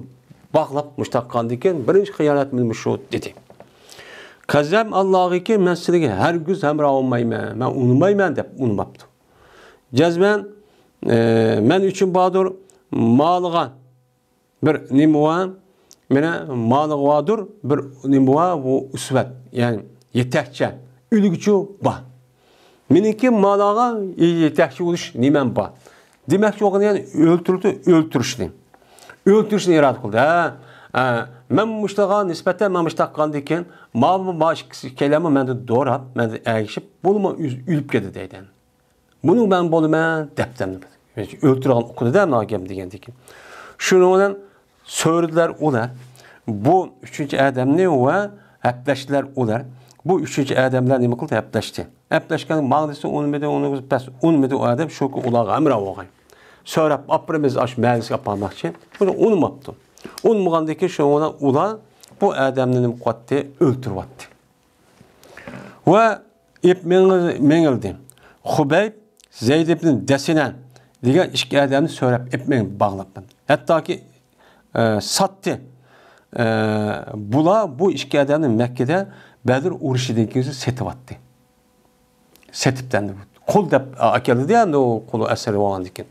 باغلاپ مۇشتاق قىلغاندىن كېيىن بىرىنچى خىيانەت مانا مۇشۇ دېدى. قەسەم ئاللاغىكى، مەن سىلىگە ھەرگىز ھەمراھ بولمايمەن، مەن ئۇنىمايمەن دەپ ئۇنىماپتۇ. جەزمەن، ئە، مەن ئۈچۈن باردۇر مالىغا بىر نېمە بار، مانا مالىغا باردۇر بىر نېمە بار، بۇ ئۈسۋەت، يەنى يېتەكچى، ئۈلگۈچى بار. مېنىڭكى مالىغا يېتەكچى بولۇش نېمەم بار. دېمەكچى بولغىنى يەنى ئۆلتۈردى، ئۆلتۈرۈشنى. ئۆلتۈرۈشنى ئىرادە قىلدى. ھە، ھە، مەن مۇشتاغا نىسبەتەن مەن مۇشتاق قىلغاندىن كېيىن، ماۋۇ، ماۋۇ ئىككىسى كېلەمۇ مەندىن دوراپ، مەندىن ئەگىشىپ، بۇلىمۇ ئۆز-، ئۆلۈپ كەتتى دەيدۇ. بۇنى مەن بولىمەن دەپتۇ. ئۆلتۈرگەن ئۇقىدىدا ماڭا گەپ دېگەندىكىن. شۇنىڭ بىلەن سۆرىدىلەر ئۇلار. بۇ ئۈچىنچى ئادەمنى ۋە ھەپلەشتىلەر ئۇلار. بۇ ئۈچىنچى ئادەملەر نېمە قىلدى؟ ھەپلەشتى. ئەپلەشكەن ماڭدىسى ئۇنىمىدى، ئۇنى بەس ئۇنىمىدى ئۇ ئادەم، شۇكى ئۇلارغا ھەمراھ بولغان. سۆرەپ ئاپىرىمىز ئاشۇ مەھەللىسىگە ئاپارماقچى. بۇنى ئۇنىماپتۇ. ئۇنىمىغاندىن كېيىن شۇنىڭ بىلەن ئۇلار بۇ ئادەمنى نېمە قىلىۋەتتى؟ ئۆلتۈرۈۋەتتى. ۋە ئېپ مېڭ-، مېڭىلدى. خۇبەيب، زەيد ئىبن دەسىنە دېگەن ئىككى ئادەمنى سۆرەپ ئېپ مېڭىپ باغلاپتۇ. ھەتتاكى، ئە، ساتتى. ئە، بۇلار بۇ ئىككى ئادەمنى مەككىدە بەدر ئۇرۇشىدىن كېيىن سېتىۋەتتى. سېتىپتۇ ئەمدى. قۇل دەپ ئەكەلدى ئەمدى ئۇ قۇل ئەسىر بولغاندىن كېيىن.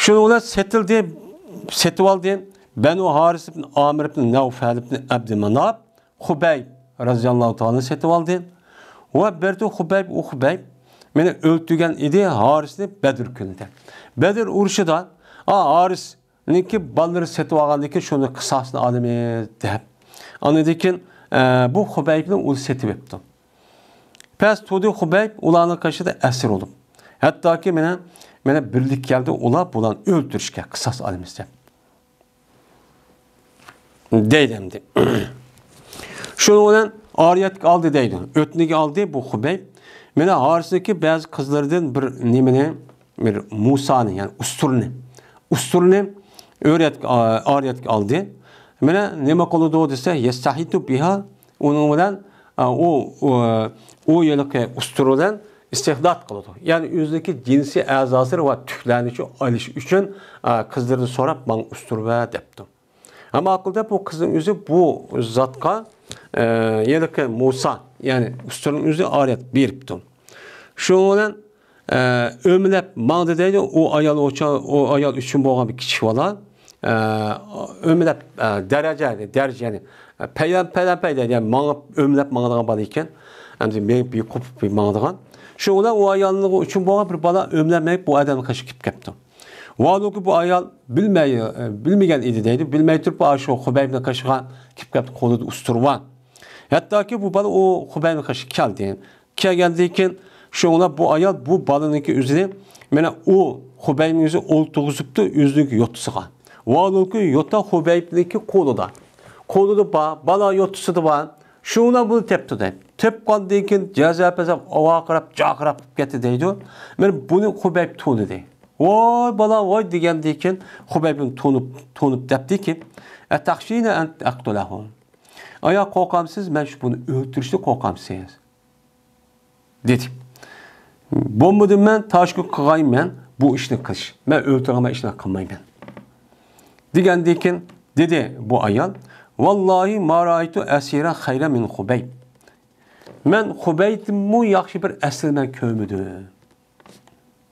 شۇنىڭ بىلەن سېتىلدى، سېتىۋالدى. بەنۇ ھارىس ئىبن ئامىر ئىبن نەۋفەل ئىبن ئەبدىماناپ خۇبەيب رەزىياللاھۇ تائالانى سېتىۋالدى. ۋە بەردى خۇبەيب، ئۇ خۇبەيب مېنى ئۆلتۈرگەن ئىدى ھارىسنى بەدر كۈنىدە. بەدر ئۇرۇشىدا، ئا، ھارىس نىڭكى بالىلىرى سېتىۋالغاندىن كېيىن شۇنى قىساسىنى ئالىمىز دەپ. ئاندىن كېيىن، ئە، بۇ خۇبەيبنى ئۇ سېتىۋېپتۇ. پەس تۇردى خۇبەيب ئۇلارنىڭ قېشىدا ئەسىر بولۇپ. ھەتتاكى مانا، مانا بىرلىك كەلدى، ئۇلار بۇلارنى ئۆلتۈرۈشكە، قىساس ئالىمىز دەپ. دەيدۇ ئەمدى. شۇنىڭ بىلەن ئارىيەتكە ئالدى دەيدۇ. ئۆتنىگە ئالدى بۇ خۇبەيب. مانا ھارىسىدىكى بەزى قىزلىرىدىن بىر نېمىنى، بىر مۇسانى، يەنى ئۇستۇرنى. ئۇستۇرنى ئۆرىيەتكە، ئارىيەتكە ئالدى. مانا نېمە قىلىدۇ دېسە، يەستەھىتۇ بىھا، ئۇنىڭ بىلەن، ئا، ئۇ، ئۇ، ئۇ يىلقى ئۇستۇر بىلەن ئىستىھدات قىلىدۇ. يەنى ئۆزىنىڭكى جىنسىي ئەزاسى ۋە تۈكلەرنى ئېلىش ئۈچۈن، ئا، قىزلىرىدىن سوراپ، ماڭا ئۇستۇر بەر دەپتۇ. ئەمما ئاقىلدا بۇ قىزنىڭ ئۆزى بۇ زاتقا، ئە، ھېلىقى مۇسا، يەنى ئۇستۇرنىڭ ئۆزى ئارىيەت بېرىپتۇ. شۇنىڭ بىلەن، ئە، ئۆمىلەپ ماڭدى دەيدۇ. ئۇ ئايال ئوچا-، ئۇ ئايال ئۈچۈن بولغان بىر كىچىك بالا، ئە، ئۆمىلەپ، ئە، دەرەجە، دەرىجە، يەنى، ئە، پەيلەن، پەيلەن، پەيلەن، يەنى ماڭىپ، ئۆمىلەپ ماڭىدىغان بالا ئىكەن. ئەمدى مېڭىپ، يۇقۇپ ماڭىدىغان. شۇ بىلەن ئۇ ئايالنىڭ ئۈچۈن بولغان بىر بالا ئۆمىلەپ مېڭىپ، بۇ ئادەمنىڭ قېشىغا كېلىپ كەپتۇ. ۋاھالۇكى بۇ ئايال بىلمەي، بىلمىگەن ئىدى دەيدۇ. بىلمەي تۇرۇپ، ئاشۇ خۇبەيبنىڭ قېشىغا كېلىپ كەپتۇ، قولىدا ئۇستۇرا بار. ھەتتاكى بۇ بالا ئۇ خۇبەيبنىڭ قېشىغا كەلدى. كەلگەندىن كېيىن، شۇڭلار بۇ ئايال بۇ بالىنىڭكى ئۆزىنى، مانا ئۇ خۇبەيبنىڭ ئۆزى ئولتۇرغۇزۇپتۇ ئۆزىنىڭكى يوتىسىغا. ۋاھالۇكى يوتا خۇبەيبنىڭكى قولىدا. قولىدا بار، بالا يوتىسىدا بار. شۇڭلار بۇنى تېپتۇ دەيدۇ. تېپقاندىن كېيىن جازا پەزا ۋارقىراپ، جارقىراپ كەتتى دەيدۇ. مانا بۇنى خۇبەيب تونۇدى. ۋاي بالا، ۋاي دېگەندىن كېيىن خۇبەيبنى تونۇپ، تونۇپ دەپتىكى، ئەتەخشىنە ئەن ئەقتۇلەھۇ. ئايا، قورقامسىز؟ مەن شۇ بۇنى ئۆلتۈرۈشنى قورقامسىز؟ دېدى. بولمىدىم مەن، تاشكۈ قىلغايمەن بۇ ئىشنى قىلىش. مەن ئۆلتۈرگەن ئىشنى قىلمايمەن. دېگەندىن كېيىن دېدى بۇ ئايال، ۋاللاھى ما رايتۇ ئەسىرە خەيرە مىن خۇبەيب. مەن خۇبەيبتىنمۇ ياخشى بىر ئەسىر مەن كۆرمىدىم.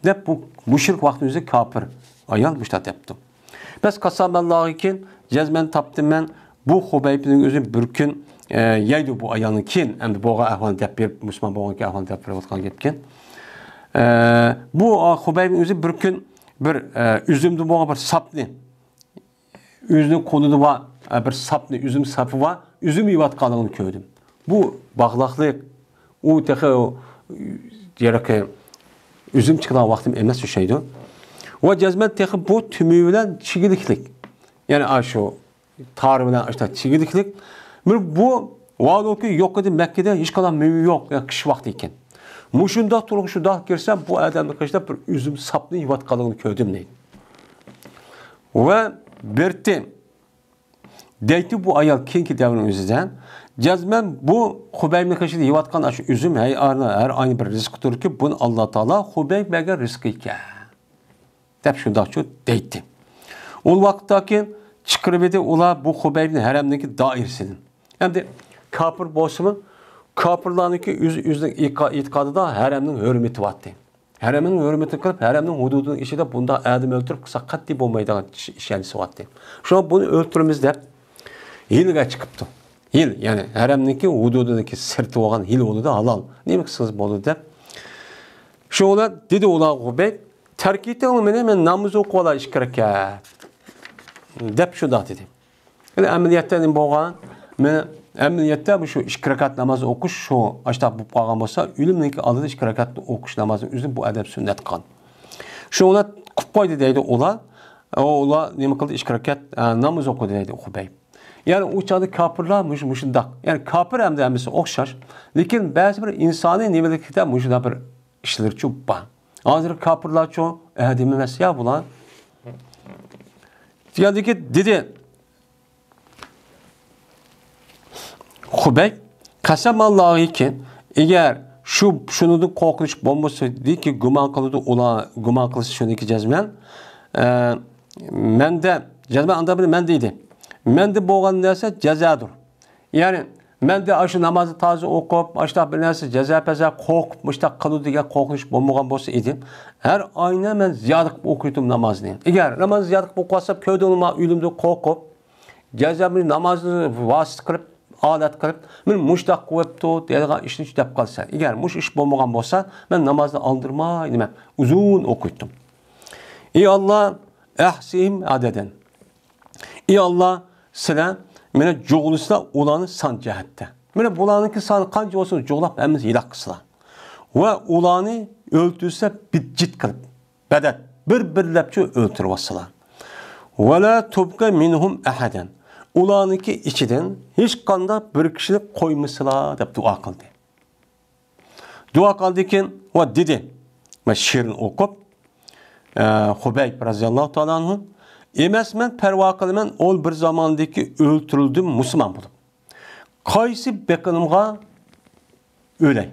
دەپ بۇ مۇشرىك ۋاقتىنىڭ ئۆزى كاپىر ئايال مۇشۇنداق دەپتۇ. بەس قاسامەنلارغا كېيىن جەزمەن تاپتىم مەن، بۇ خۇبەيبنىڭ ئۆزى بىر كۈن، ئە، يەيدۇ بۇ ئايالنى كېيىن، ئەمدى بولغان ئەھۋالنى دەپ بېرىپ، مۇسۇلمان بولغانكەن ئەھۋالنى دەپ بېرىۋاتقان گەپكەن. ئە، بۇ خۇبەيبنىڭ ئۆزى بىر كۈن بىر، ئە، ئۈزۈمدىن بولغان بىر ساپنى، ئۆزىنىڭ قولىدا بار، ئە، بىر ساپنى، ئۈزۈم ساپى بار، ئۈزۈم يەۋاتقانلىقىنى كۆردۈم. بۇ باغلاقلىق، ئۇ تېخى ئۇ يەرقى ئۈزۈم چىقىدىغان ۋاقتىم ئەمەس ئوخشايدۇ. ۋە جەزمەن تېخى بۇ تۈمى بىلەن چىگىلىكلىك. يەنى ئاشۇ تارى بىلەن ئاشتا چىگىلىكلىك. بىر بۇ ۋالۇكى يوق ئىدى، مەككىدە ھېچقانداق مېۋە يوق، يا قىش ۋاقتى ئىكەن. مۇشۇنداق تۇرۇپ شۇنداق كىرسەم، بۇ ئادەمنىڭ قېشىدا بىر ئۈزۈم ساپنى يەۋاتقانلىقىنى كۆردۈم دەيدۇ. ۋە بېرىتتى. دەيتتى بۇ ئايال كېيىنكى دەۋرنىڭ ئۆزىدە، جەزمەن بۇ خۇبەيبنىڭ قېشىدا يەۋاتقان ئاشۇ ئۈزۈم ھەر ئاينى، ھەر ئاينى بىر رىزقى تۇركى، بۇنى ئاللا تائالا خۇبەيب بەرگەن رىزقى ئىكەن، دەپ شۇنداقچۇ دەيتتى. ئۇ ۋاقىتتىكى چىقىرىۋىدى ئۇلار بۇ خۇبەيبنى ھەرەمنىڭكى دائىرىسىدىن. ئەمدى كاپىر بولسىمۇ، كاپىرلارنىڭكى ئۆز، ئۆزىنىڭ ئېتىقا-، ئېتىقادىدا ھەرەمنىڭ ھۆرمىتى بارتى. ھەرەمنىڭ ھۆرمىتىنى قىلىپ، ھەرەمنىڭ ھۇدۇدىنىڭ ئىچىدە بۇنداق ئادەم ئۆلتۈرۈپ قىلسا قەتئىي بولمايدىغان ئىش، ئىش يەنىسى بارتى. شۇڭا بۇنى ئۆلتۈرىمىز دەپ ھىيلىگە چىقىپتۇ. ھىيل، يەنى ھەرەمنىڭكى ھۇدۇدىنىڭكى سىرتى بولغان ھىيل بولىدۇ، ھالال. نېمە قىلسىڭىز بولىدۇ دەپ. شۇ بىلەن دېدى ئۇلارغا خۇبەيب، تەرك ئېتىڭ مېنى، مەن نامىزى ئوقۇۋالاي ئىككى رەكەت، دەپ شۇنداق دېدى. يەنى ئەمەلىيەتتە نېمە بولغان؟ مېنى ئەمەلىيەتتە مۇشۇ ئىككى رەكەت ناماز ئوقۇش شۇ ئاشتاق بولۇپ قالغان بولسا، ئۆلۈمنىڭكى ئالدىدا ئىككى رەكەت ئوقۇش نامازىنى ئۆزىنى بۇ ئادەم سۈننەت قىلغان. شۇ بىلەن قىلىپ قويدى دەيدۇ ئۇلار. ئۇ، ئۇلار نېمە قىلدى؟ ئىككى رەكەت، ئە، ناماز ئوقۇدى دەيدۇ خۇبەيب. يەنى ئۇ چاغدا كاپىرلار مۇشۇ، مۇشۇنداق. يەنى كاپىر ئەمدى ھەممىسى ئوخشاش. لېكىن بەزى بىر ئىنسانىي نېمىلىكتە مۇشۇنداق بىر ئىشلىرىچۇ بار. ھازىر كاپىرلارچۇ ئادەم ئەمەس يا بۇلار. دېگەندىكى دېدى. خۇبەيب، قەسەم ئاللاھىكى، ئەگەر شۇ، شۇنىڭدىن قورقۇنچ بولمىسىدىكى گۇمان قىلىدۇ، ئۇلار گۇمان قىلسا شۇنىڭكى جەزمەن، ئە، مەندە، جەزمەن ئاندا بىلەن مەن دېدى. مەندە بولغان نەرسە جازادۇر. يەنى، مەندە ئاشۇ نامازنى تازا ئوقۇپ، ئاشۇنداق بىر نەرسە جازا پەزا قورقۇپ، مۇشۇنداق قىلىدۇ دېگەن قورقۇنچ بولمىغان بولسا ئىدى، ھەر ئاينى مەن زىيادە قىلىپ ئوقۇيتتۇم نامازنى. ئەگەر نامازنى زىيادە قىلىپ ئوقۇۋالسام، كۆردۈڭلارمۇ ئۆلۈمدىن قورقۇپ، جازا بىر نامازنى ۋاسىتە قىلىپ، ئالەت قىلىپ، مېنى مۇشۇنداق قىلىۋەپتۇ دەيدىغان ئىشنى دەپ قالسا. ئەگەر مۇشۇ ئىش بولمىغان بولسا، مەن نامازنى ئالدىرىماي، نېمە، ئۇزۇن ئوقۇيتتۇم. ئى ئاللا، ئەھسىھىم ئەدەدەن. ئى ئاللا، سىلەر مېنى جۇغلىسىلا ئۇلارنى سان جەھەتتە. مېنى بۇلارنىڭكى سانى قانچە بولسۇن جۇغلاپ ھەممىسى ھېلاك قىلسىلا. ۋە ئۇلارنى ئۆلتۈرسە بىتجىت قىلىپ، بەدەت، بىر-بىرلەپچۇ ئۆلتۈرۈۋاتسىلا. ۋەلا تۇبقى مىنھۇم ئەھەدەن. ئۇلارنىڭكى ئىچىدىن ھېچقانداق بىر كىشىنى قويمىسىلا دەپ دۇئا قىلدى. دۇئا قىلدىكىن ۋە دېدى، مەن شېئىرنى ئوقۇپ، ئە، خۇبەيب رەزىياللاھۇ تائالا ئەنھۇ، ئەمەسمەن، پەرۋا قىلىمەن، ئول بىر زاماندىكى ئۆلتۈرۈلدۈم مۇسۇلمان بولۇپ. قايسى بېقىنىمغا ئۆلەي؟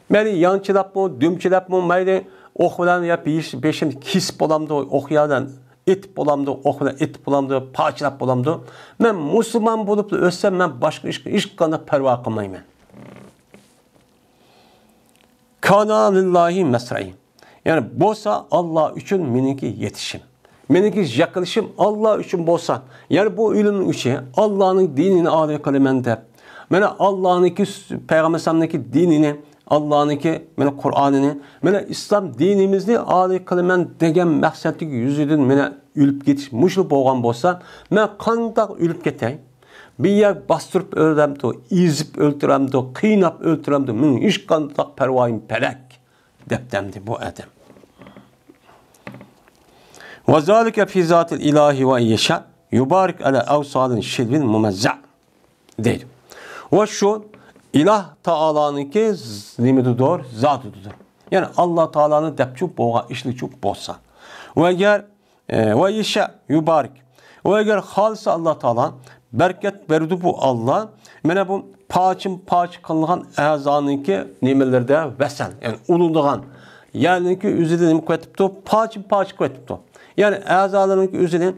مەيلى يانچىلاپمۇ، دۈمچىلەپمۇ، مەيلى ئوق بىلەن يا بېش-، بېشىمنى كېسىپ بولامدۇ، ئوق يا بىلەن ئېتىپ بولامدۇ، ئوق بىلەن ئېتىپ بولامدۇ، پارچىلاپ بولامدۇ؟ مەن مۇسۇلمان بولۇپلا ئۆلسەم، مەن باشقا ئىشقا ھېچقانداق پەرۋا قىلمايمەن. كانا لىللاھى مەسرەي. يەنى بولسا ئاللا ئۈچۈن مېنىڭكى يېتىشىم. مېنىڭكى يېقىلىشىم ئاللا ئۈچۈن بولسا، يەنى بۇ ئۆلۈمنىڭ ئۈچى ئاللانىڭ دىنىنى ئالىي قىلىمەن دەپ، مانا ئاللانىڭكى، پەيغەمبەر ئەلەيھىسسالامنىڭكى دىنىنى، ئاللانىڭكى، مانا قۇرئانىنى، مانا ئىسلام دىنىمىزنى ئالىي قىلىمەن دېگەن مەقسەتلىك يۈزىدىن مانا ئۆلۈپ كېتىش مۇشۇ بولغان بولسا، مەن قانداق ئۆلۈپ كېتەي؟ بىر يەر باستۇرۇپ ئۆلەمدۇ، ئېزىپ ئۆلتۈرەمدۇ، قىيناپ ئۆلتۈرەمدۇ، مېنىڭ ھېچقانداق پەرۋايىم پەلەك. دەپتەمدى بۇ ئادەم. ۋەزالىكە فى زاتىل ئىلاھى ۋە يەشا يۇبارىك ئەلە ئەۋسالىن شىلۋىن مۇمەززە دەيدۇ. ۋە شۇ ئىلاھ تائالانىڭكى ز-، نېمىدىدۇر؟ زاتىدىدۇر. يەنى ئاللا تائالانى دەپچۇ بولغان ئىشلىچۇ بولسا. ۋە ئەگەر ئە، ۋە يەشا يۇبارىك. ۋە ئەگەر خالىسا ئاللا تائالا بەرىكەت بەردى بۇ ئاللا. مانا بۇ پارچىمۇ پارچە قىلىنغان ئەزانىڭكى نېمىلىرىدە ۋەسەل، يەنى ئۇلىنىدىغان يەرنىڭكى ئۆزىدە نېمە قىلىۋېتىپتۇ؟ پارچىمۇ پارچە قىلىۋېتىپتۇ. يەنى ئەزالىرىنىڭكى ئۆزىنى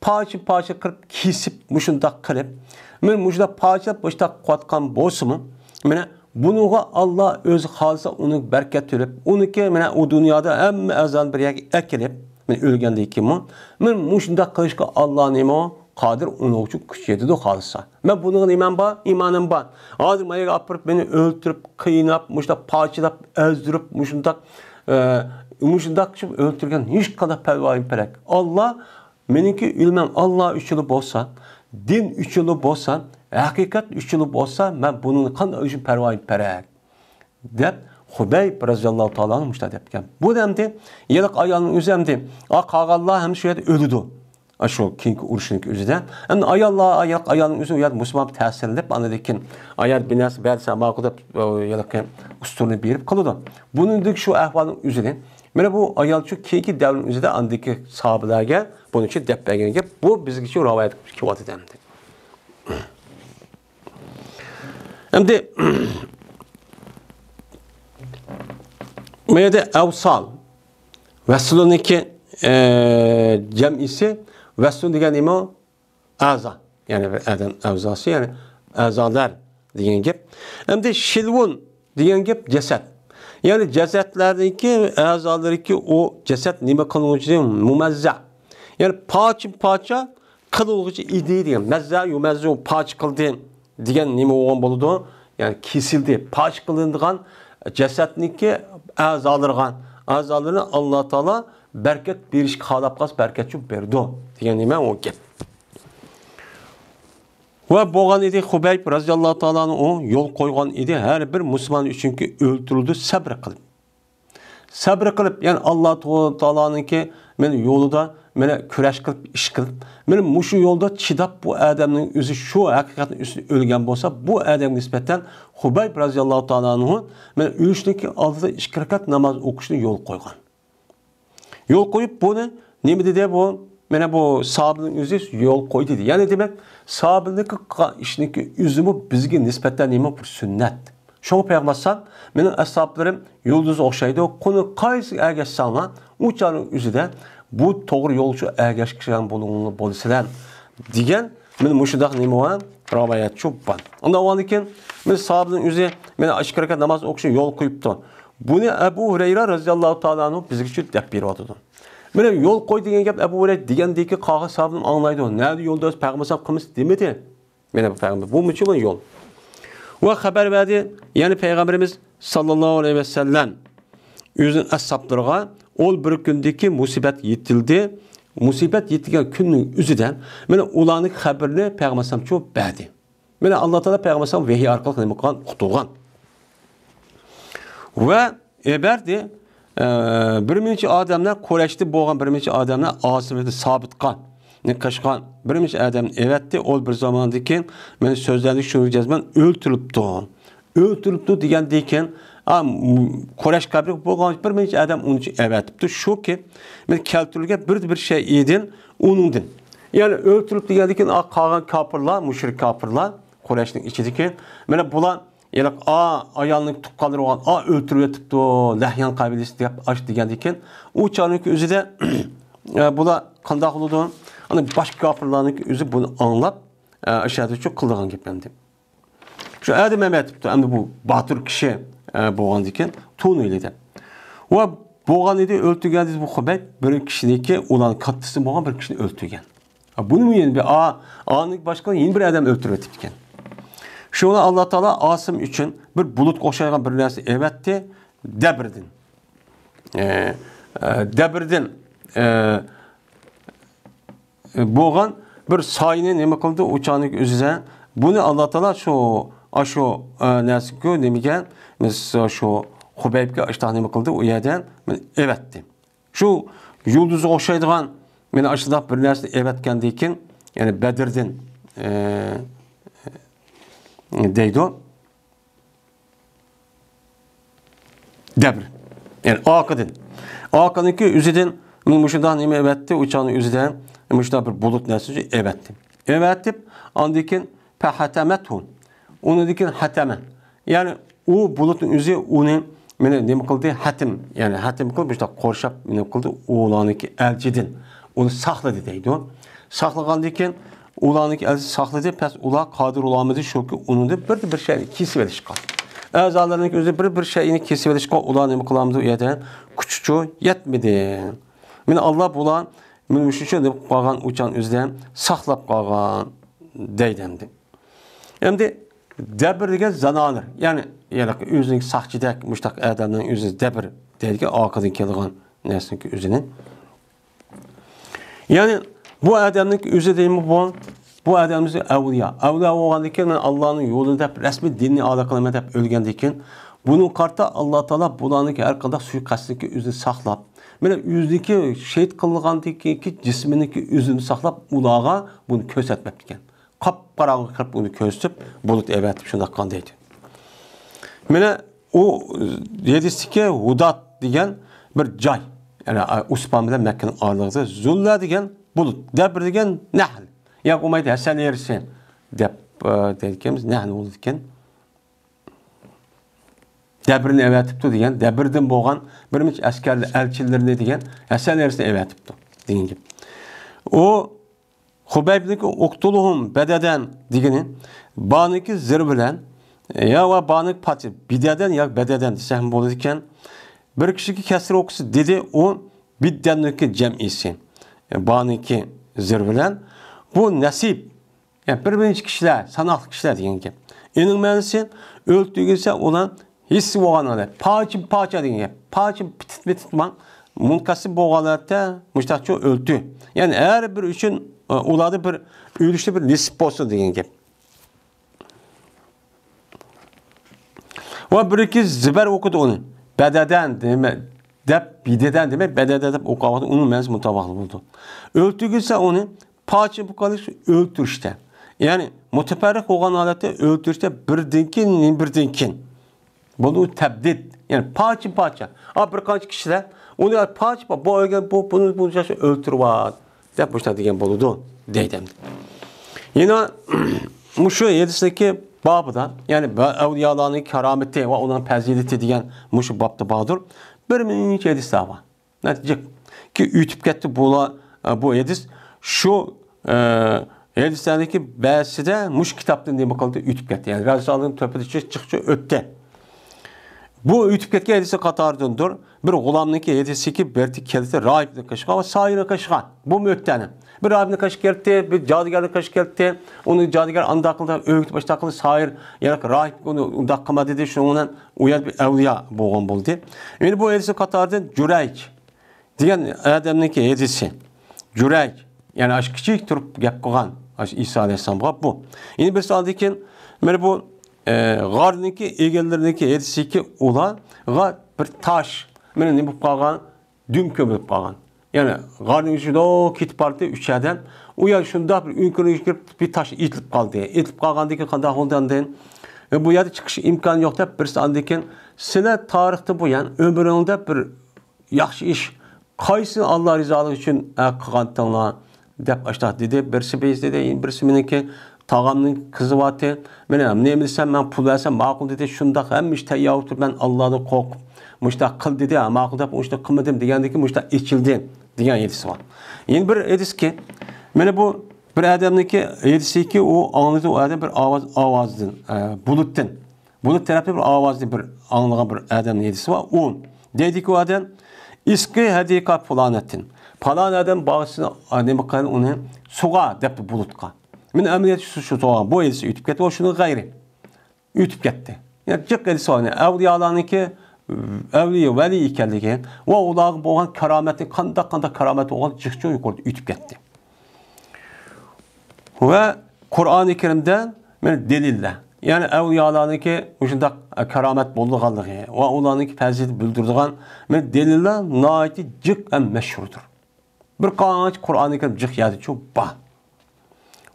پارچىمۇ پارچە قىلىپ، كېسىپ، مۇشۇنداق قىلىپ، مانا مۇشۇنداق پارچىلاپ، مۇشۇنداق قىلىۋاتقان بولسىمۇ، مانا بۇنىڭغا ئاللا ئۆزى خالىسا ئۇنى بەرىكەت تۆلەپ، ئۇنىڭكى مانا ئۇ دۇنيادا ھەممە ئەزانى بىر يەرگە ئەكېلىپ، مانا ئۆلگەندىن كېيىنمۇ، مانا مۇشۇنداق قىلىشقا ئاللا نېمە قادىر، ئۇنىڭ ئۈچۈن كۈچ يېتىدۇ خالىسا. مەن بۇنىڭغا نېمەم بار؟ ئىمانىم بار. ھازىر ماياغا ئاپىرىپ مېنى ئۆلتۈرۈپ، قىيناپ، مۇشۇنداق پارچىلاپ، ئەزدۈرۈپ، مۇشۇنداق، ئە، مۇشۇنداق قىلىپ ئۆلتۈرگەن ھېچقانداق پەرۋايىم پەلەك. ئاللا مېنىڭكى ئۆلۈمەم ئاللا ئۈچۈنلا بولسا، دىن ئۈچۈنلا بولسا، ھەقىقەت ئۈچۈنلا بولسا، مەن بۇنىڭ قانداق ئۈچۈن پەرۋايىم پەلەك. دەپ خۇبەيب رەزىياللاھۇ تائالا ئەنھۇ مۇشۇنداق دەپكەن. بۇ دەمدە ھېلىقى ئايالنىڭ ئۆزى ئەمدى، ئا، قالغانلار ھەم شۇ يەردە ئۆلىدۇ. ئا، شۇ كېيىنكى ئۇرۇشنىڭ ئۆزىدە. ئەمدى ئاياللار، ھېلىقى ئايالنىڭ ئۆزى ئۇ يەردە مۇسۇلمان تەسىرلىنىپ، ئاندىن كېيىن ئايال بىر نەرسە بەرسە ماقۇل دەپ، ئۇ ھېلىقى ئۇستۇرنى بېرىپ قىلىدۇ. بۇنىڭدىكى شۇ ئەھۋالنىڭ ئۆزىنى، مانا بۇ ئايال شۇ كېيىنكى دەۋرنىڭ ئۆزىدە ئاندىكى ساھابىلەرگە بۇنىڭ ئۈچۈن دەپ بەرگەن گەپ. بۇ بىزگىچە رىۋايەت كېلىۋاتىدۇ ئەمدى. ئەمدى، بۇ يەردە ئەۋسال، ۋەسلۇنىڭكى، ئە، جەمئىسى، ۋەسلۇن دېگەن نېمە؟ ئەزا. يەنى بىر ئادەم ئەزاسى، يەنى ئەزالار دېگەن گەپ. ئەمدى شىلۋۇن دېگەن گەپ جەسەت. يەنى جەسەتلەرنىڭكى ئەزالىرىكى ئۇ جەسەت نېمە قىلغۇچى؟ مۇمەززە. يەنى پارچە-پارچە قىلغۇچى ئىدى دېگەن. مەززە يۇمەززۇ، پارچە قىلدى دېگەن نېمە بولغان بولىدۇ؟ يەنى كېسىلدى، پارچە قىلىنىدىغان جەسەتنىڭكى ئەزالىرىغا، ئەزالىرىنى ئاللا تائالا بەرىكەت بېرىشكە خالاپ قالسا، بەرىكەتچۇ بېرىدۇ دېگەن نېمە ئۇ گەپ. ۋە بولغان ئىدى، خۇبەيب رەزىياللاھۇ تائالا ئەنھۇ يول قويغان ئىدى، ھەر بىر مۇسۇلمان ئۈچۈنكى ئۆلتۈرۈلدى سەبرى قىلىپ. سەبرى قىلىپ، يەنى ئاللا تائالانىڭكى مېنى يولىدا، مېنى كۈرەش قىلىپ، ئىش قىلىپ، مېنى مۇشۇ يولدا چىداپ، بۇ ئادەمنىڭ ئۆزى شۇ ھەقىقەتنىڭ ئۈستىدە ئۆلگەن بولسا، بۇ ئادەمگە نىسبەتەن خۇبەيب رەزىياللاھۇ تائالا ئەنھۇ مېنى ئۆلۈشتىن ئالدىدا ئىككى رەكەت ناماز ئوقۇشنى يول قويغان. يول قويۇپ، بۇنى نېمە دېدى بۇ؟ مانا بۇ ساھابىنىڭ ئۆزى يول قوي دېدى. يەنى دېمەك، ساھابىنىڭكى قىلغان ئىشنىڭكى ئۆزىمۇ بىزگە نىسبەتەن نېمە؟ بىر سۈننەت. شۇڭا پەيغەمبەر ئەلەيھىسسالام، مېنىڭ ئەسھابلىرىم يۇلدۇزغا ئوخشايدۇ، قېنى قايسىغا ئەگەشسەڭلار، ئۇ چاغنىڭ ئۆزىدە بۇ توغرا يولغا ئەگەشكەن بولۇڭلار، بولىسىلەر دېگەن مانا مۇشۇنداق نېمە بار؟ رىۋايەتچۇ بار. ئۇنداق بولغاندىن كېيىن، مانا ساھابىنىڭ ئۆزى مانا ئىككى رەكەت ناماز ئوقۇشنى يول قويۇپتۇ. بۇنى ئەبۇ ھۇرەيرە رەزىياللاھۇ تائالا ئەنھۇ بىزگىچە دەپ بېرىۋاتىدۇ. مانا يول قوي دېگەن گەپ ئەبۇ ھۇرەيرە دېگەندىكى قالغان ساھابىلەرمۇ ئاڭلايدۇ. نەدە يولدا ئۆز پەيغەمبەر قىلمىسا دېمىدى. مانا بۇ پەيغەمبەر، بۇ مۇچۇ يول. ۋە خەۋەر بەردى، يەنى پەيغەمبىرىمىز ساللاللاھۇ ئەلەيھى ۋەسەللەم ئۆزىنىڭ ئەسھابلىرىغا ئول بىر كۈندىكى مۇسىبەت يېتىلدى، مۇسىبەت يېتىدىغان كۈننىڭ ئۆزىدە مانا ئۇلارنىڭ خەۋىرىنى پەيغەمبەر ئەلەيھىسسالام بەردى. مانا ئاللا تائالا پەيغەمبەر ئەلەيھىسسالام ۋەھىي ئارقىلىق نېمە قىلغان؟ ئۇقتۇرغان. ۋە ئەۋەتتى، ئە، بىر نەچچە ئادەملەر، قۇرەيشتە بولغان بىر نەچچە ئادەملەر ئاسىم ئىبن سابىتقا قېشىغان بىر نەچچە ئادەمنى ئەۋەتتى. ئۇ بىر زاماندىن كېيىن مېنىڭ سۆزلەرنى شۇ جەزمەن ئۆلتۈرۈپتۇ. ئۆلتۈرۈپتۇ دېگەندىن كېيىن، ئا، م-، قۇرەيش قەبىلە بولغان بىر نەچچە ئادەم ئۇنى ئەۋەتىپتۇ. شۇكى، مەن كەلتۈرۈلگەن بىر، بىر شەيئىدىن، ئۇنىڭدىن. يەنى ئۆلتۈرۈپ دېگەندىن كېيىن، ئا، قالغان كاپىرلار، مۇشرىك كاپىرلار، قۇرەيشنىڭ ئىچىدىكى، مانا بۇلار يەنى، ئا، ئايالنىڭ تۇغقانلىرى بولغان، ئا، ئۆلتۈرۈۋېتىپتۇ، لەھيان قەبىلىسى دەپ ئاش دېگەندىكىن، ئۇ چاغنىڭ ئۆزىدە، ئە، بۇلار قانداق بولىدۇ؟ ئانا باشقا كاپىرلارنىڭ ئۆزى بۇنى ئاڭلاپ، ئە، ئىشەدىچۇ قىلىدىغان گەپ ئەمدى. شۇ ئادەم ئەۋەتىپتۇ، ئەمدى بۇ باتۇر كىشى، ئە، بولغاندىكىن، تونۇيلى دەپ. ۋە بولغان ئىدى، ئۆلتۈرگەن ئىدى بۇ خۇبەيب، بىر كىشىنىڭكى، ئۇلارنىڭ كاتتىسى بولغان بىر كىشىنى ئۆلتۈرگەن. ھە، بۇنىمۇ يەنە بىر، ئا-، ئانىڭ باشقا يەنە بىر ئادەم ئۆلتۈرۈۋېتىپتىكەن. شۇڭا ئاللا تائالا ئاسىم ئۈچۈن بىر بۇلۇتقا ئوخشايدىغان بىر نەرسە ئەۋەتتى، دەبردىن. ئە، ئە، دەبردىن، ئە، بولغان بىر سايىنى نېمە قىلدى؟ ئۇ چاغنىڭ ئۆزىدە بۇنى ئاللا تائالا شۇ، ئاشۇ، ئە، نەرسىگە نېمىگە، مىس-، شۇ خۇبەيبكە ئاشتاق نېمە قىلدى؟ ئۇ يەردە ئەۋەتتى. شۇ يۇلدۇزغا ئوخشايدىغان، مانا ئاشۇنداق بىر نەرسىنى ئەۋەتكەندىن كېيىن، يەنى بەدىردىن، ئە، دەيدۇ. دەبر. يەنى ئارقىدىن. ئارقىنىڭكى ئۆزىدىن مۇشۇنداق نېمە ئەۋەتتى؟ ئۇ چاغنىڭ ئۆزىدە مۇشۇنداق بىر بۇلۇت نەرسىنى ئەۋەتتى. ئەۋەتىپ، ئاندىن كېيىن فەھەتەمەتھۇ. ئۇنىڭدىن كېيىن ھەتەمە. يەنى ئۇ بۇلۇتنىڭ ئۆزى ئۇنى مانا نېمە قىلدى؟ ھەتىم. يەنى ھەتىم قىلىپ، مۇشۇنداق قورشاپ نېمە قىلدى؟ ئۇلارنىڭكى ئەلچىدىن ئۇنى ساقلىدى دەيدۇ. ساقلىغاندىن كېيىن ئۇلارنىڭكى ئەلچىسى ساقلىدى، پەس ئۇلار قادىر بولالمىدى، شۇكى ئۇنىڭدىن بىر، بىر شەينى كېسىۋېلىشقا. ئەزالىرىنىڭكى ئۆزى بىر، بىر شەينى كېسىۋېلىشقا ئۇلار نېمە قىلالمىدى؟ ئۇ يەردە كۈچىچۇ يەتمىدى. مانا ئاللا بۇلار مانا مۇشۇ ئۈچۈن نېمە قىلىپ قالغان، ئۇ چاغنىڭ ئۆزىدە ساقلاپ قالغان دەيدۇ ئەمدى. ئەمدى دەبر دېگەن زانالىر، يەنى، يەنى ئۆزىنىڭ ساقچىدەك، مۇشتاق ئادەمنىڭ ئۆزى دەبر دەيدىكەن، ئارقىدىن كېلىدىغان نەرسىنىڭكى ئۆزىنى. يەنى بۇ ئادەمنىڭكى ئۆزى دەيمۇ بۇ، بۇ ئادەم ئۆزى ئەۋلىيا. ئەۋلىيا بولغاندىن كېيىن، مەن ئاللانىڭ يولىدا دەپ، رەسمىي دىننى ئادا قىلىمەن دەپ ئۆلگەندىن كېيىن، بۇنىڭغا قارىتا ئاللا تائالا بۇلارنىڭكى ھەر قانداق سۇيىقەستىنىڭكى ئۆزىنى ساقلاپ، مانا ئۆزىنىڭكى شېھىت قىلغاندىن كېيىنكى جىسمىنىڭكى ئۆزىنى ساقلاپ، ئۇلارغا بۇنى كۆرسەتمەپتىكەن. قاپقاراڭغۇ قىلىپ ئۇنى كۆرسىتىپ، بۇلۇت ئەۋەتىپ شۇنداق قىلغان دەيدۇ. مانا ئۇ ھەدىستىكى ھۇدات دېگەن بىر جاي، يەنى ئۇسپان بىلەن مەككىنىڭ ئارىلىقىدا زۇللا دېگەن بۇلۇت، دەبر دېگەن نەھل. ياكى بولمايدۇ ھەسەل ھېرىسى دەپ، ئە، دەيدىكەنمىز، نەھل بولىدىكەن. دەبرىنى ئەۋەتىپتۇ دېگەن، دەبردىن بولغان بىر نەچچە ئەسكەرلەر، ئەلچىلىرىنى دېگەن، ھەسەل ھېرىسىنى ئەۋەتىپتۇ دېگەن گەپ. ئۇ خۇبەيبنىڭكى ئۇقتۇلۇھۇم بەدەدەن دېگىنى، بانىڭكى زىر بىلەن، يا ۋە بانىڭكى پاتى، بىدەدەن يا بەدەدەن دېسەكمۇ بولىدىكەن. بىر كىشىگە كەسرە ئوقۇسا دېدى، ئۇ بىددەننىڭكى جەمئىسى. بانىڭكى زىر بىلەن. بۇ نەسىب، يەنى بىر نەچچە كىشىلەر، ساناقلىق كىشىلەر دېگەن گەپ. ئېنىڭ مەنىسى، ئۆلتۈرگۈزسە ئۇلار ھېسسى بولغان ھالەت، پارچە-پارچە دېگەن گەپ. پارچە پىتىت-پىتىت بولغان، مۇنقەسىم بولغان ھالەتتە مۇشتاقچۇ ئۆلتۈر. يەنى ھەر بىر ئۈچۈن، ئۇلاردا بىر ئۆلۈشتە بىر نېسىپ بولسۇن دېگەن گەپ. ۋە بىركى زىبەر ئوقۇدى ئۇنى. بەدەدەن دېمە-، دەپ، بىدەدەن دېمەي، بەدەدە دەپ ئوقۇۋاتىدۇ. ئۇنىڭ مەنىسى مۇتابىقلىق بولىدۇ. ئۆلتۈرگۈزسە ئۇنى پارچە بولۇپ قېلىش ئۆلتۈرۈشتە. يەنى مۇتەپەررىق بولغان ھالەتتە ئۆلتۈرۈشتە بىردىن كېيىن، بىردىن كېيىن. بۇنى تەبدىد، يەنى پارچە-پارچە. ئا، بىر قانچە كىشىلەر ئۇنى پارچە، بۇ ئۆلگەن، بۇ، بۇنى، بۇنى ئۆلتۈرۈۋەت دەپ مۇشۇنداق دېگەن بولىدۇ دەيدۇ. يەنە مۇشۇ ھەدىسنىڭكى بابىدا، يەنى بە-، ئەۋلىيالارنىڭ كارامىتى ۋە ئۇنىڭ پەزىلىتى دېگەن مۇشۇ بابتا باردۇر. بىر نەچچە ھەدىسلەر بار. نەتىجە كى ئۆتۈپ كەتتى بۇلار، ئە، بۇ ھەدىس شۇ، ئە، ھەدىسلەرنىڭكى بەزىسىدە مۇشۇ كىتابتىن نېمە قىلدى، ئۆتۈپ كەتتى. يەنى رازىياللاھۇ تۆپىدە چىق-، چىقچۇ ئۆتتى. بۇ ئۆتۈپ كەتكەن ھەدىسى قاتارىدىندۇر. بىر غۇلامنىڭكى ھەدىسىكى بىرتى كەلدى، راھىبنى قېشىغا ۋە ساھىرنى قېشىغا. بۇمۇ ئۆتتى ئەنە. بىر راھىبنى قېشىغا كەلدى، بىر جادۇگەرنى قېشىغا كەلدى. ئۇنى جادۇگەر ئانداق قىلدى، ئۆگىتىپ باشلاق قىلدى، ساھىر، يەنى راھىب ئۇنى ئۇنداق قىلما دېدى، شۇنىڭ بىلەن ئۇ يەر بىر ئەۋلىيا بولغان بولدى. يەنە بۇ ھەدىسى قاتارىدىن جۇرەيج دېگەن ئادەمنىڭكى ھەدىسى. جۇرەيج، يەنى ئاشۇ كىچىك تۇرۇپ گەپ قىلغان، ئاشۇ ئىسا ئەلەيھىسسالامغا بۇ. يەنە بىرسى ئاندىن كېيىن، مانا بۇ، ئە، غارنىڭكى ئېگەنلىرىنىڭكى ھەدىسىكى ئۇلارغا بىر تاش، مانا نېمە بولۇپ قالغان؟ دۈم كۆمۈلۈپ قالغان. يەنى غارنىڭ ئىچىدە كېتىپ باردى ئۈچ ئادەم. ئۇ يەر شۇنداق بىر ئۆڭكۈرگە كىرىپ، بىر تاش ئېتىلىپ قالدى. ئېتىلىپ قالغاندىن كېيىن قانداق بولدى ئاندىن؟ ئە، بۇ يەردە چىقىش ئىمكانى يوق دەپ، بىرسى ئاندىن كېيىن، سىلەر تارىختا بۇ يەنى ئۆمرۈڭدە بىر ياخشى ئىش قايسىنى ئاللا رىزالىقى ئۈچۈن، ئە، قىلغانتىڭلار؟ دەپ ئاشۇنداق دېدى. بىرسى بىز دېدى، بىرسى مېنىڭكى تاغامنىڭ قىزى بارتى. مېنى نېمە دېسەم، مەن پۇل بەرسەم ماقۇل دېدى. شۇنداق ھەممە ئىش تەييار بولۇپ تۇرۇپ، مەن ئاللادىن قورقۇپ مۇشۇنداق قىل دېدى. ھە، ماقۇل دەپ مۇشۇنداق قىلمىدىم دېگەندىن كېيىن مۇشۇنداق ئېچىلدى دېگەن ھەدىس بار. يەنە بىر ھەدىسكى، مانا بۇ بىر ئادەمنىڭكى ھەدىسىكى ئۇ ئاڭلىدى، ئۇ ئادەم بىر ئاۋاز، ئاۋازدىن، ئە، بۇلۇتتىن. بۇلۇت تەرەپتە بىر ئاۋازنى بىر ئاڭلىغان بىر ئادەمنىڭ ھەدىسى بار. ئۇ دەيدىكى ئۇ ئادەم، ئىسقى ھەدىقە پۇلانەتتىن. پالان ئادەم باغچىسىنى، ئا، نېمە قىل، ئۇنى سۇغا دەپتۇ بۇلۇتقا. مېنى ئەمەلىيەتتە شۇ، شۇ سۇغا، بۇ ھەدىسى ئۆتۈپ كەتتى، ئۇ شۇنىڭغا غەيرى. ئۆتۈپ كەتتى. يەنى جىق ھەدىسى بار. يەنى ئەۋلىيالارنىڭكى، ئەۋلىيا، ۋەلىي ئىكەنلىكى ۋە ئۇلارغا بولغان كارامەتنى، قانداق، قانداق كارامەت بولغان جىقچە يۇقىرىدا ئۆتۈپ كەتتى. ۋە قۇرئانى كەرىمدە مانا دەلىللەر، يەنى ئەۋلىيالارنىڭكى مۇشۇنداق كارامەت بولىدىغانلىقى ۋە ئۇلارنىڭكى پەزىلىتىنى بىلدۈرىدىغان مانا دەلىللەر ناھايىتى جىق ھەم مەشھۇردۇر. بىر قانچە قۇرئانى كەرىم جىق يەردىچۇ بار.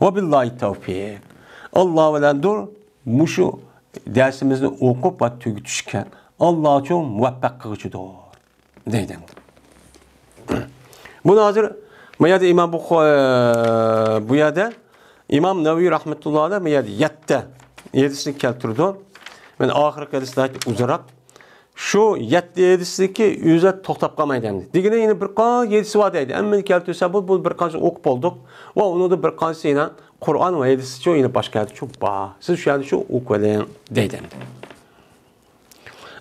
ۋە بىللاھى تەۋپىق. ئاللا بىلەندۇر مۇشۇ دەرسىمىزنى ئوقۇپ ۋە تۈگىتىشكە. ئاللاچۇ مۇۋەپپەق قىلغۇچىدۇر. دەيدۇ. بۇنى ھازىر بۇ يەردە ئىمام بۇخ-، بۇ يەردە ئىمام نەۋەۋى رەھمەتۇللاھى ئەلەيھ بۇ يەردە يەتتە ھەدىسنى كەلتۈرىدۇ. مانا ئاخىرقى ھەدىس ناھايىتى ئۇزۇنراق. شۇ يەتتە ھەدىسنىكى ئۆزى توختاپ قالمايدۇ ئەمدى. دېگىنى يەنە بىر قانچە ھەدىس بار دەيدۇ. ھەممىنى كەلتۈرسە بۇ، بۇ بىر قانچە ئوقۇپ بولدۇق. ۋە ئۇنىڭدا بىر قانچىسى يەنە قۇرئان ۋە ھەدىسچۇ يەنە باشقا يەردىچۇ بار. سىز شۇ يەردىچۇ ئوقۇۋېلىڭ دەيدۇ ئەمدى.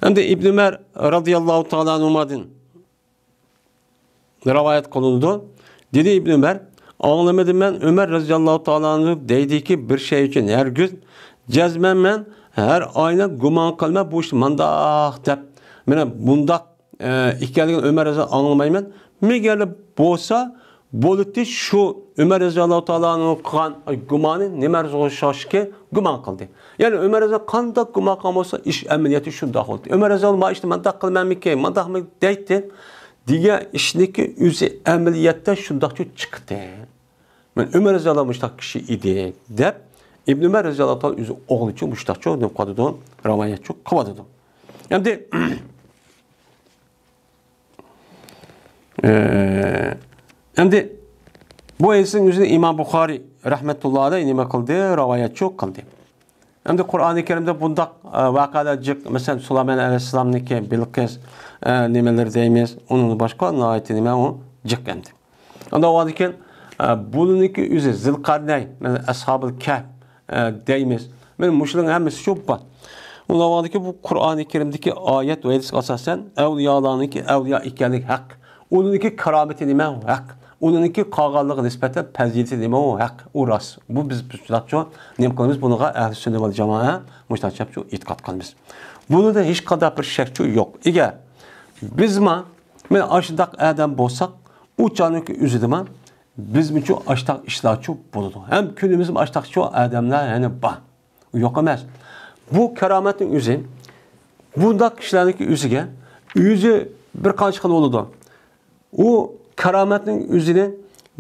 ئەمدى ئىبن ئۆمەر رەزىياللاھۇ تائالا ئەنھۇمادىن رىۋايەت قىلىنىدۇ. دېدى ئىبن ئۆمەر، ئاڭلىمىدىم مەن ئۆمەر رەزىياللاھۇ تائالا ئەنھۇ دەيدىكى، بىر شەي ئۈچۈن ھەرگىز جەزمەن مەن ھەر ئاينى گۇمان قىلمەن بۇ ئىش مانداق دەپ، مانا بۇنداق، ئە، ئىكەنلىكىنى ئۆمەر رەزىياللاھۇ ئاڭلىمايمەن. مەگەر بولسا بولۇتتى شۇ ئۆمەر رەزىياللاھۇ تائالا ئەنھۇ قىلغان گۇمانى نېمە ئوخشاشكى گۇمان قىلدى. يەنى ئۆمەر رەزىياللاھۇ قانداق گۇمان قىلغان بولسا، ئىش ئەمەلىيەتتە شۇنداق بولدى. ئۆمەر رەزىياللاھۇ ما ئىشنى مانداق قىلمامىكىن، مانداقمۇ دەيتتى. دېگەن ئىشنىكى ئۆزى ئەمەلىيەتتە شۇنداقچۇ چىقتى. مەن ئۆمەر رەزىياللاھۇ مۇشۇنداق كىشى ئىدى دەپ ئىبن ئۆمەر رەزىياللاھۇ تائالا ئۆزى ئوغلىچۇ مۇشۇنداقچۇ نېمە قىلىدۇ، رىۋايەتچۇ قىلىۋاتىدۇ. ئەمدى ئە، ئەمدى بۇ ھەدىسنىڭ ئۆزىنى ئىمام بۇخارىي رەھمەتۇللاھى ئەلەيھ نېمە قىلدى؟ رىۋايەتچۇ قىلدى. ئەمدى قۇرئانى كەرىمدە بۇنداق، ئە، ۋەقەلەر جىق، مەسىلەن، سۇلايمان ئەلەيھىسسالامنىڭكى، بىلقىس، ئە، نېمىلىرى دەيمىز، ئۇنىڭدىن باشقا ناھايىتى نېمە ئۇ جىق ئەمدى. ئاندىن ئۇنىڭدىن كېيىن، ئە، بۇنىڭكى ئۆزى زىلقەرنەي، مەسىلەن، ئەسھابىل كەھپ، ئە، دەيمىز. مانا مۇشۇلارنىڭ ھەممىسى شۇ بار. ئۇنىڭدىن كېيىن بۇ قۇرئانى كەرىمدىكى ئايەت ۋە ھەدىسكە ئاساسەن، ئەۋلىيالارنىڭكى ئەۋلىيا ئىكەنلىكى ھەق. ئۇلارنىڭكى كارامىتى نېمە؟ ھەق. ئۇلارنىڭكى قالغانلىرىغا نىسبەتەن پەزىلىتى نېمە؟ ھەق. ئۇ راست. بۇ بىز، بىز شۇنداقچۇ نېمە قىلىمىز؟ بۇنىڭغا ئەھلى سۈننە ۋەل جامائە مۇشۇنداقچە ئېتىقاد قىلىمىز. بۇنىڭدا ھېچقانداق بىر شەكچۇ يوق. ئەگەر بىزمۇ مانا ئاشۇنداق ئادەم بولساق، ئۇ چاغنىڭكى ئۆزىدىمۇ بىزمۇچۇ ئاشتاق ئىشلارچۇ بولىدۇ. ھەم كۈنىمىزمۇ ئاشتاقچۇ ئادەملەر يەنە بار. يوق ئەمەس. بۇ كارامەتنىڭ ئۆزى، بۇنداق كىشىلەرنىڭكى ئۆزىگە، ئۆزى بىر قانچە خىل بولىدۇ. ئۇ كارامەتنىڭ ئۆزىنى،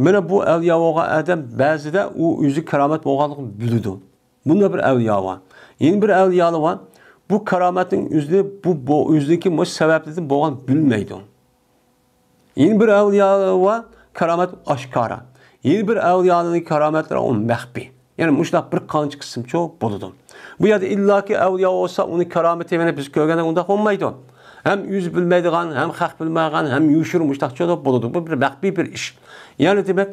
مانا بۇ ئەۋلىيا بولغان ئادەم بەزىدە ئۇ ئۆزى كارامەت بولغانلىقىنى بىلىدۇ. بۇنداق بىر ئەۋلىيا بار. يەنە بىر ئەۋلىيالار بار. بۇ كارامەتنىڭ ئۆزىنى، بۇ، بۇ ئۆزىنىڭكى مۇشۇ سەۋەبلىرىدىن بولغان بىلمەيدۇ. يەنە بىر ئەۋلىيالار بار، كارامەت ئاشكارا. يەنە بىر ئەۋلىيالارنىڭ كارامەتلىرى ئۇ مەخپىي. يەنى مۇشۇنداق بىر قانچە قىسىمچۇ بولىدۇ. بۇ يەردە ئىللاكى ئەۋلىيا بولسا، ئۇنىڭ كارامىتى مانا بىز كۆرگەندەك ئۇنداق بولمايدۇ. ھەم ئۆزى بىلمەيدىغان، ھەم خەق بىلمەيدىغان، ھەم يوشۇرۇن مۇشۇنداقچۇ بولىدۇ. بۇ بىر مەخپىي بىر ئىش. يەنى دېمەك،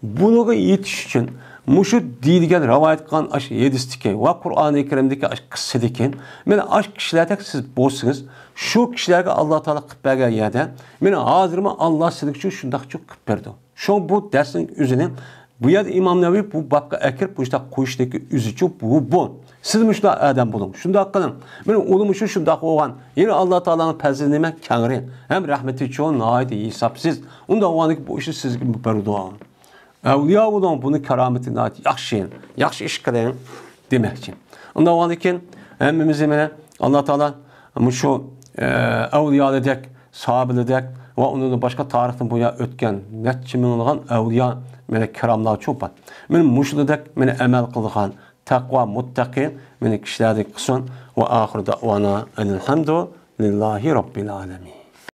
بۇنىڭغا يېتىش ئۈچۈن مۇشۇ دېيىلگەن رىۋايەت قىلغان ئاشۇ ھەدىستىكى ۋە قۇرئانى كەرىمدىكى ئاشۇ قىسسىدىكى، مانا ئاشۇ كىشىلەردەك سىز بولسىڭىز، شۇ كىشىلەرگە ئاللا تائالا قىلىپ بەرگەن يەردە، مانا ھازىرمۇ ئاللا سىزنىڭ ئۈچۈن شۇنداقچۇ قىلىپ بەردى. شۇڭا بۇ دەرسنىڭ ئۆزىنى بۇ يەردە ئىمام نەۋەۋى بۇ بابقا ئەكىرىپ مۇشۇنداق قويۇشتىكى ئۆزىچۇ بۇ، بۇ. سىز مۇشۇنداق ئادەم بولۇڭ، شۇنداق قىلىڭ. مانا ئۇلار مۇشۇ شۇنداق بولغان. يەنە ئاللا تائالانىڭ پەزلى نېمە؟ كەڭرى. ھەم رەھمىتى چوڭ، ناھايىتى ھېسابسىز. ئۇنداق بولغاندىكىن بۇ ئىشنى سىزگە بەردى. ئەۋلىيا بولۇڭ، بۇنىڭ كارامىتى ناھايىتى ياخشى. ياخشى ئىش قىلىڭ دېمەكچى. ئۇنداق بولغاندىكىن ھەممىمىزنى مانا ئاللا تائالا مۇشۇ، ئە، ئەۋلىيالىدەك، ساھابىلىدەك ۋە ئۇنىڭدىن باشقا تارىختىن بۇيان ئۆتكەن نەچچە مىڭلىغان ئەۋلىيا، مانا كىراملار چوپان. مانا مۇشۇلىدەك مانا ئەمەل قىلغان تەقۋا مۇتتەقىن مانا كىشىلەردىن قىلسۇن. ۋە ئاخىر دەئۋانا ئەنىلھەمدۇ لىللاھى رەببىل ئالەمىن.